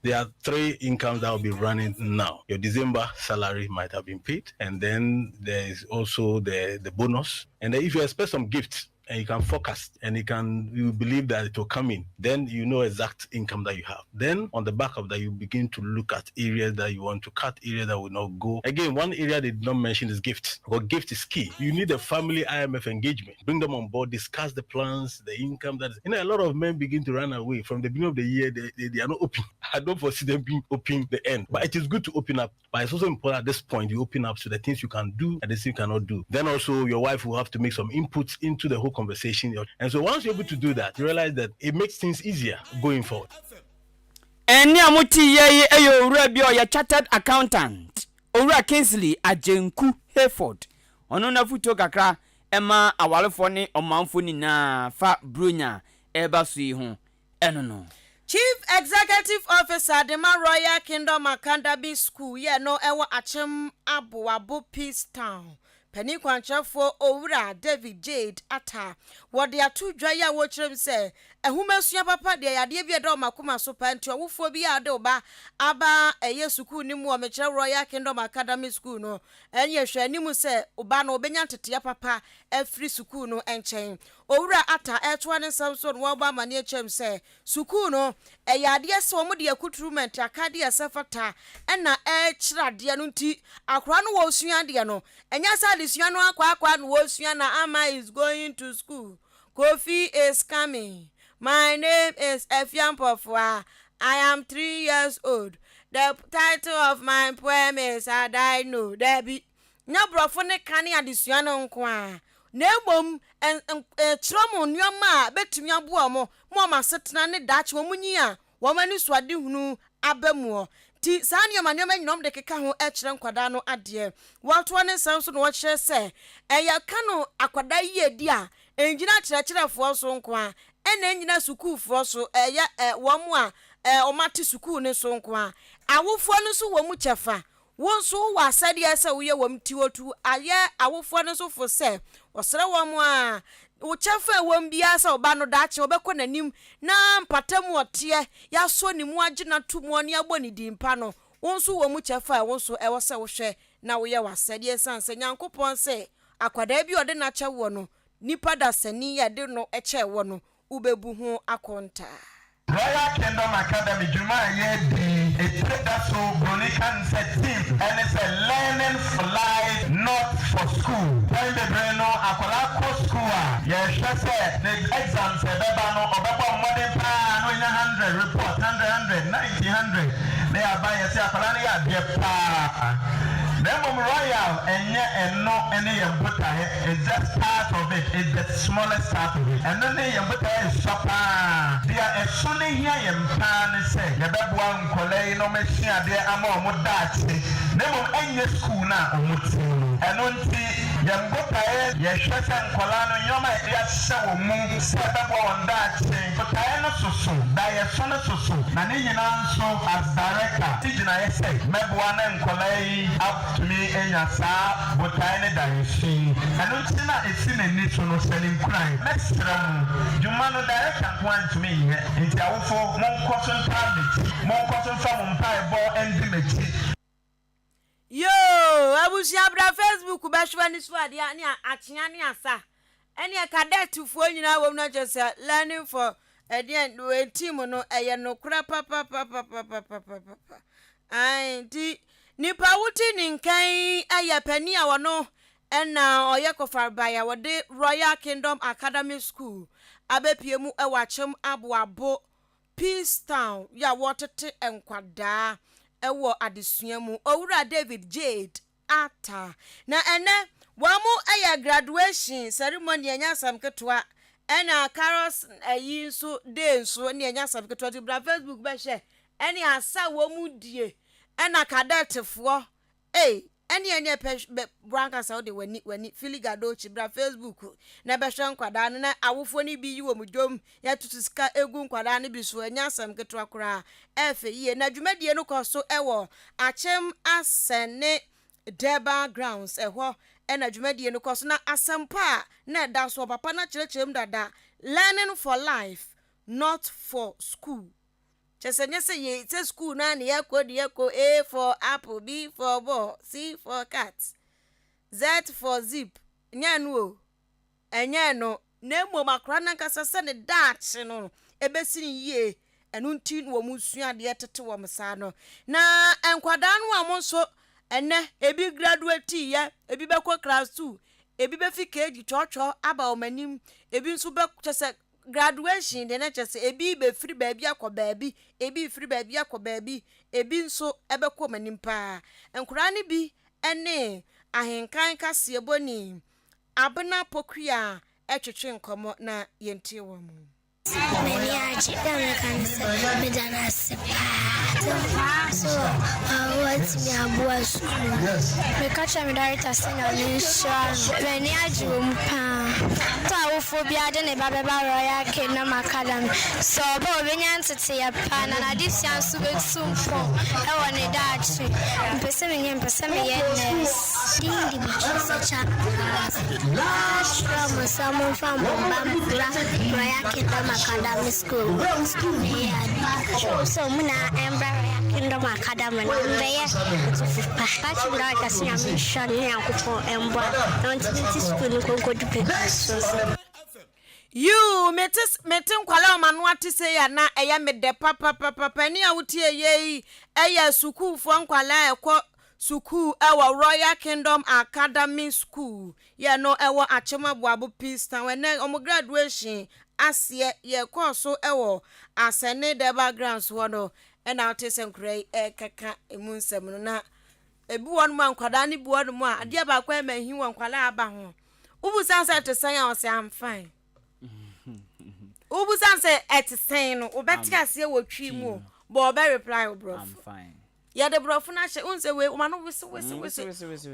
There are three incomes that will be running now. Your December salary might have been paid, and then there is also the, the bonus. And then if you expect some gifts, and you can forecast and you can you believe that it will come in, then you know exact income that you have. Then on the back of that, you begin to look at areas that you want to cut, areas that will not go. Again, one area they did not mention is gifts. Because gift is key. You need a family IMF engagement. Bring them on board, discuss the plans, the income that is. You know, a lot of men begin to run away from the beginning of the year. They, they, they are not open. I don't foresee them being open the end. But it is good to open up. But it's also important at this point you open up to the things you can do and the things you cannot do. Then also your wife will have to make some inputs into the whole conversation. And so once you're able to do that, you realize that it makes things easier going forward. Ɛnne a mote yɛ yi yɛ owura bi a ɔyɛ chartered accountant. Owura Kingsley Agyenku Hayford, ɔno n'afotuo kakra ma awarefoɔ ne ɔmanfoɔ nyinaa fa Buronya a ɛreba so yi ho ɛno no. Chief Executive Officer de ma Royal Kingdom Academy School yɛ no wɔ Akyem Aboabo Peace Town Panin kwankyerɛfoɔ Owura David Jade Attah. Wɔde ato dwa yi a wɔrekyerɛ mu sɛ, nhomasua papa deɛ ɛyɛ adeɛ bi a ɛda wɔn akoma so paa nti ɔwofoɔ bi a ɔde wo ba aba ɛyɛ sukuu no mu wɔ mekyerɛ Royal Kingdom Academy School no ɛneɛ hwɛ anim sɛ wo ba no ɔbɛnya nteteɛ papa afiri sukuu no nkyɛn. Owura Attah retoa ne nsɛm so no wɔrebɔ amaneɛ kyerɛ mu sɛ Sukuu no, ɛyɛ adeɛ sɛ wɔde akuturumɛnt, akadeɛ a ɛsɛ fata na ɛrekyerɛ adeɛ no nti akwadaa no wɔresua adeɛ no, ɛnyɛ sɛ adesua no akwaakwa na wɔresua na Ama is going to school, Kofi is coming, my name is Afia Mpɔfoa, I am 3 years old, the title of my poem is Adai No, daabi. Nyɛ Borɔfo ne ka ne adesua no nko ara, na mmom kyerɛ wɔn nneɛma a ebetumi aboa wɔn ma wɔn asetena ne daakye wɔn nyin a wɔn anisoadehunu aba mu. Nti saa nneɛma nneɛma nyinaa wɔde keka ho kyerɛ nkwadaa no adeɛ. Wɔtoa ne nsɛm so na wɔkyerɛ sɛ ɛyɛ ka no akwadaa yiedi a ɛngyina akyerɛkyerɛfoɔ so nko ara, ɛna ɛngyina sukuufoɔ so, ɛyɛ wɔn a wɔate sukuu no so nko ara. Awofoɔ no nso wɔ mu kyɛfa. Wo nso wowɔ asɛdeɛ sɛ woyɛ wɔn nti wɔtu ayɛ awofoɔ no nso fo sɛ wɔsrɛ wɔn a wo kyɛfa a ɛwɔ mu biara sɛ wo ba no daakye ɔbɛkɔ n'anim na mpata mu ɔteɛ yɛasɔ ne mu agye no ato mu ne abɔ ne din pa no wo nso wɔ mu kyɛfa a wo nso ɛwɔ sɛ wohwɛ na woyɛ w'asɛdeɛ ɛsiane sɛ Nyankopɔn se akwadaa bi a ɔde no akyɛ woɔ no nipa dasani a ɛde no kyɛɛ woɔ no wobɛbu ho akontaa. Royal Kingdom Academy dwuma a yɛredi yi, etire da so Broni ka no sɛ theme ɛne sɛ Learning for Life not for School. Mpɛn bebree no akwadaa kɔ sukuu a, yɛhwɛ sɛ ne exams a ɛbɛba no ɔbɛbɔ mmɔden pa ara na wanya hundred, report hundred hundred, 90 hundred na yɛaba yɛse akwadaa no yɛ adeɛ pa ara. Na mmom Royal ɛnyɛ ɛno ne yɛn botaeɛ. It's just part of it, it's the smallest part of it. Ɛno ne yɛn botaeɛ a ɛsua pa ara. Deɛ ɛso no hia yɛn pa ara ne sɛ yɛbɛboa nkwadaa yi na wɔasua adeɛ ama wɔn daakye, na mmom ɛnyɛ sukuu no a wɔte mu no. Ɛno nti yɛn botaeɛ, yɛhwɛ sɛ nkwadaa no nneɛma a yɛde ahyɛ wɔn mu sɛ ɛbɛboa wɔn daakye, botaeɛ no soso, daeɛso no soso, na ne nyinaa nso as director, me gyinaeɛ sɛ mɛboa na nkwadaa yi atumi anya saa botae ne daeɛso yi. Ɛno nti na ɛsi n'ani so no, hyɛ no nkuran. Mɛsrɛ mo, dwuma no director nko ara ntumi nyɛ, nti awofo monkɔ so ntaa m'akyi, monkɔ so mfa mo mpaebɔ ndi m'akyi. Yoo abusua bra Facebook bɛhwɛ w'ani so adeɛ ne akyea ne asa ɛneɛ cadet foɔ nyinaa wɔ mu na kyerɛ sɛ learning for ɛdeɛn wei team no ɛyɛ nokorɛ papapapapapapapa ae nti nipa wote ne nkan yi ɛyɛ panin a wɔno ɛna ɔyɛ kɔfarebae a wɔde Royal Kingdom Academy School abɛpie mu ɛwɔ Akyem Aboabo Peace Town yɛ a wɔtete nkwadaa ɛwɔ adesua mu Owura David Jade Ata. Na ɛnɛ wɔn yɛ graduation ceremony ɛnyɛ asɛm ketewa ɛna carols ɛyi nso day nso ɛne ɛnyɛ asɛm ketewa ti bra Facebook bɛhwɛ ɛne asa wɔn die ɛna cadet foɔ ei ɛne ɛne ɛpɛ bɛ bra ankasa wode w'ani w'ani fili gadochi bra Facebook na bɛhwɛ nkwadaa no na awofoɔ no bi yi wɔn dwom yɛtoto sika egu nkwadaa no bi so ɛnyɛ asɛm ketewa koraa Ɛyɛ fɛ yie. Na dwumadie no kɔ so wɔ Akyem Asɛne Durbar Grounds. Ɛhɔ na dwumadie no kɔ so. Na asɛmpa a na ɛda soɔ, papa no akyerɛkyerɛ mu dada, Learning for life, not for school. Kyerɛ sɛ nyɛ sɛ yɛ sɛ school no ara na yɛkɔ de yɛkɔ A for apple, B for ball, C for cat, Z for zip. Nyɛ ɛno o. Ɛnyɛ ɛno, na mmom akwadaa no ankasa sɛ ne daakye no ɛbɛsi no yie, ɛno nti na wɔsua adeɛ tete wɔn saa no. Na nkwadaa no a wɔn nso ɛnɛ ebi graduate yɛ, ebi bɛkɔ class 2, ebi bɛfi KG twɔtwɔ aba wɔn anim, ebi nso bɛ kyɛ sɛ graduation deɛ na kyɛ sɛ ebi bɛfiri baabi akɔ baabi, ebi firi baabi akɔ baabi, ebi nso ɛbɛkɔ wɔn anim paa. Nkwadaa no bi ne ahenkan kaseɛbɔni Abena Pokuaa twetwe nkɔmmɔ na yɛntie wɔn. M'ani agye na meka no sɛ meda no ase paa sɛ watumi aboa sukuu no. Meka kyerɛ me director sɛ Nyame nhyira no. M'ani agye wɔ mu paa. Sɛ awofoɔ biara de ne ba bɛba Royal Kingdom Academy, sɛ ɔba a ɔbɛnya nteteeɛ pa na n'adesua nso bɛtu mpɔn wɔ ne daakye. Mepɛ sɛ menyɛ mepɛ sɛ meyɛ nurse. Din de Beatrice Acheampong. Mesrɛ mo sɛ momfa mo mma mmra Royal Kingdom Academy School. Sukuu no yɛ ade. Kyerɛ sɛ wɔn nyinaa mbra Royal Kingdom Academy na wɔmbɛyɛ ntofo pa. Patrick Dorcas se Nyame nhyira no ne Nyankopɔn mboa no na ɔntumi nte sukuu no nkonkodu pɛpɛɛpɛ so. Yiw, mete mete nkwadaa a wɔn ano ate sei a na ɛyɛ me dɛ papapapapa. Ɛnne a wotie yei yɛ sukuufoɔ nkwadaa a ɛkɔ sukuu wɔ Royal Kingdom Academy School yɛ no wɔ Akyem Aboabo Peace Town. Ɛnnɛ wɔn graduation aseɛ yɛkɔɔ so wɔ Asɛne Durbar Grounds hɔ no ɛna wote sɛ nkwadaa yi ɛrekeka emu nsɛm no na ebi wɔ nom a nkwadaa no bi wɔ nom a adeɛ baako a ɛma ehi wɔ nkwadaa aba ho. Wobusa sɛ ɛte sɛn a ɔsɛ I'm fine. Wobusa sɛ ɛte sɛn no wobɛte aseɛ wɔ twi mu o bɔ ɔbɛ reply wo borɔfo. Yɛde borɔfo no ahyɛ wohu sɛ wei wɔn ano wese wese mm, wese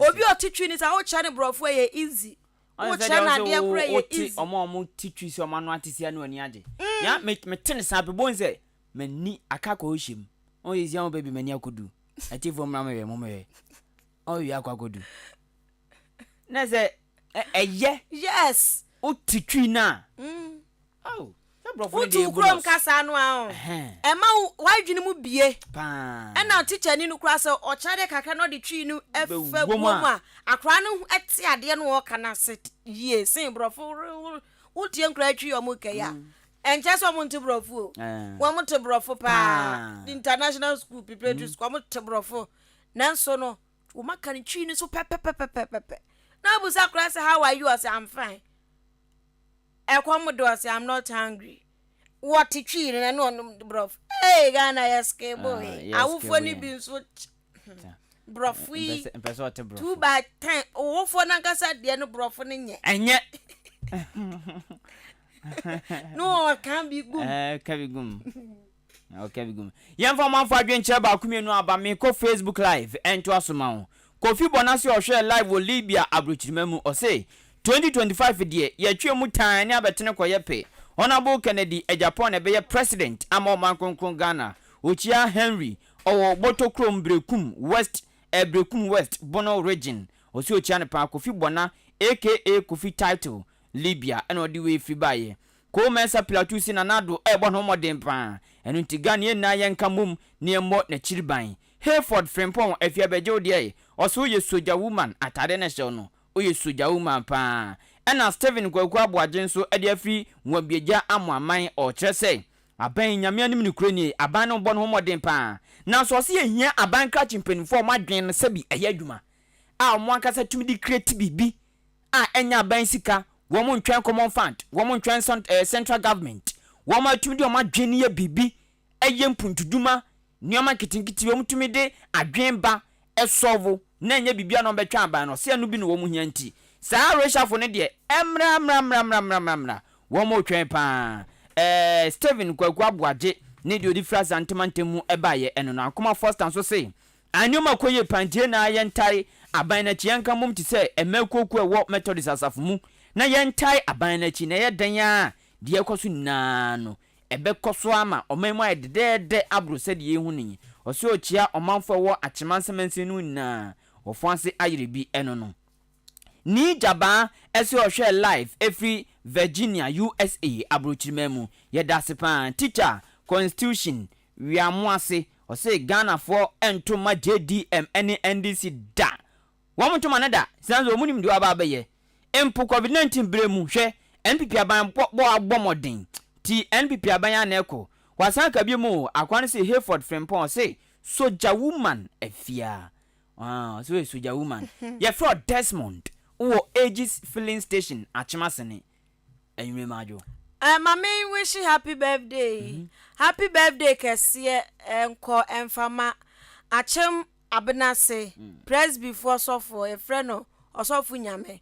obi a ɔte twi no sɛ wokyerɛ no borɔfo ɛyɛ easy wokyerɛ no adeɛ korɔ ɛyɛ easy. Ɔmo a ɔmo te twi sɛ ɔmo ano ate sia no ani agye mm. Ya me me te ne saa pɛ bon sɛ m'ani aka akɔ ɔhyɛ mu ɔmo yɛ sia mo baabi m'ani akɔdu atiefo mmra mehwɛ mo mehwɛ ɔmo wie akɔ akɔdu na sɛ ɛyɛ yes wote twi no a mm. Oh, sɛ borɔfo no Wotu deɛ wo kurom bonus. kasa no a ɔ, Ɛhɛn. ɛma wo w'adwene mu bue. Paa. Ɛna tikyani no koraa sɛ ɔkyerɛ adeɛ kakra na ɔde twi no fa Bɛwɔ wɔ mu mu a. a, akwadaa no te adeɛ no a ɔreka no ase yie sen borɔfo. Wotie nkwadaa twi a wɔreka yi a, ɛnkyerɛ sɛ wɔnte borɔfo o. Ɛɛ. Wɔte borɔfo paa. Paa. International school, preparatory school, wɔte borɔfo. Nanso no, wɔaka no twi no so pɛpɛpɛpɛpɛ. Na abusa akwadaa sɛ how are you? Ɔsɛ I'm fine. Ɛkɔm de ɔse I'm not hungry. Wɔte twii no na ɛne ɔnom borɔfo. Hey Ghana yɛ skebo Ah, yi. yɛ Awofoɔ skebo no yɛ. bi nso borɔfo yi Mpɛ sɛ ɔte borɔfo. 2 by 10 owofoɔ no ankasa deɛ no borɔfo no nyɛ. Ɛnyɛ. No ɔka bi gum. Ɛɛ ka bi gum. Okay, bi gum. Yɛmfa ɔmanfo adwenkyerɛ baako mmienu aba mekɔ Facebook live ɛntoa so ma wo. Kofi Bɔnase ɔhwɛɛ live wɔ Libya abrokyirima mu ɔse 2025 deɛ yɛtwea mu tann ne abɛtene kɔyɛ pɛ. Honourable Kennedy Agyapong na ɛbɛyɛ President ama ɔman kronkron Ghana. Okyia Henry ɔwɔ Bɔtɔ kurom Berekum West eh Berekum West Bono Region. Ɔse okyia no paa Kofi Bɔna aka Kofi Title Libya ɛna ɔde wei firi baeɛ. Cole Mensah Plateau se Nana Addo rebɔ ne ho mmɔden paa, ɛno nti Ghana yɛn nyinaa yɛnka mmom na yɛmmɔ n'akyiri ban. Hayford Frimpong Afia bɛgye wo deɛ e, ɔse woyɛ sogya woman, ataadeɛ no ɛhyɛ wo no, woyɛ sogya woman paa. Ɛna Stephen Kwaku Aboagye nso de afiri Nwabiagya Amoaman ɔrekyerɛ sɛ aban yi Nyame anim nokorɛ nie, aban no rebɔ ne ho mmɔden paa, nanso ɔse yɛhia aban krakye mpaninfoɔ a wɔn adwene no sɛbi ɛyɛ adwuma a wɔn ankasa tumi de create biribi a ɛnyɛ aban sika, wɔn ntwɛn common fund, wɔn ntwɛn eh, central government, wɔn atumi de wɔn adwene yɛ biribi, ɛyɛ mpuntudwuma, nneɛma nketenkete wɔn tumi de adwene ba ɛsɔvo na ɛnyɛ biribi a na wɔbɛtwɛn aban no, ɔsɛ ɛno bi na wɔn hia nti saa reshuffle no deɛ ɛmmra mmra mmra mmra mmra mmra mmra wɔn retwɛn paa. Ɛɛ Stephen Kwaku Aboagye ne deɛ ɔde firi Asante mantam mu ɛbaeɛ ɛno no. Ankoma Foster nso se A Nneɛma kɔ yie paa nti yɛn nyinaa yɛntae aban no akyi. Yɛnka mmom te sɛ mmaa akuokuo a ɛwɔ Methodist asafo mu na yɛntae aban no akyi. Na ɛyɛ dɛn ara a, deɛ ɛrekɔ so nyinaa no, ɛbɛkɔ so ara ma ɔman mu ayɛ dɛdɛɛdɛ aboro sɛdeɛ yɛrehu no yi. Ɔsɛ ɔkyia ɔmanfoɔ a ɛwɔ Akyem mansini no nyinaa. Wɔfo ase ayere bi ɛno no. Nii Gyabaa ɛsɛ ɔhwɛɛ live ɛfiri Virginia, USA aburokyiriman mu. Yɛda ase paa. Teacher, Constitution, wia mo ase. Ɔse Ghanafoɔ nto mma JDM ne NDC da! Wɔn nto ma no da! Siane sɛ wɔn nim deɛ waba abɛyɛ. Mpo covid 19 berɛ mu, hwɛ, NPP aban bɔ bɔ abɔ mmɔden. Nti NPP aban ara na ɛkɔ. Wasan aka biom o, akoa no se Hayford Frimpong ɔse Sogya woman afia. Ah, ɔse woyɛ sogya woman. Yɛfrɛ wo Desmond, wowɔ Aegis filling station, Akyem-Asene. Anwummerɛ mu adwo. Eh ma me wish happy birthday yi. Happy birthday kɛseɛ nkɔ ɛmfa ma Akyem Abenase Presby foɔ sɔfoɔ yɛfrɛ no Ɔsɔfo Nyame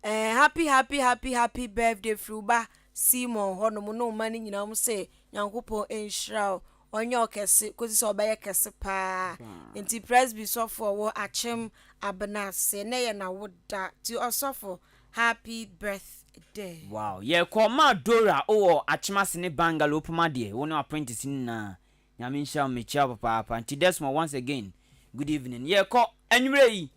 eh happy happy happy happy birthday firi wo ba. Simon hɔ nom ne wo mma no nyinaa wɔn se Nyankopɔn nhyira wo ɔnyɛ wo kɛse kosi sɛ ɔbɛyɛ kɛse paa nti Presby sɔfo ɔwɔ Akyem Abena ase nɛ yɛ nawoda nti ɔsɔfo happy birthday. Wow yɛkɔ maa Dora wowɔ Akyem ase ne Bangalow wopam adeɛ wo ne w'apprentice no nyinaa Nyame nhyira wo mekyia wo papaapa nti Desmond once again good evening yɛkɔ anwummerɛ yi.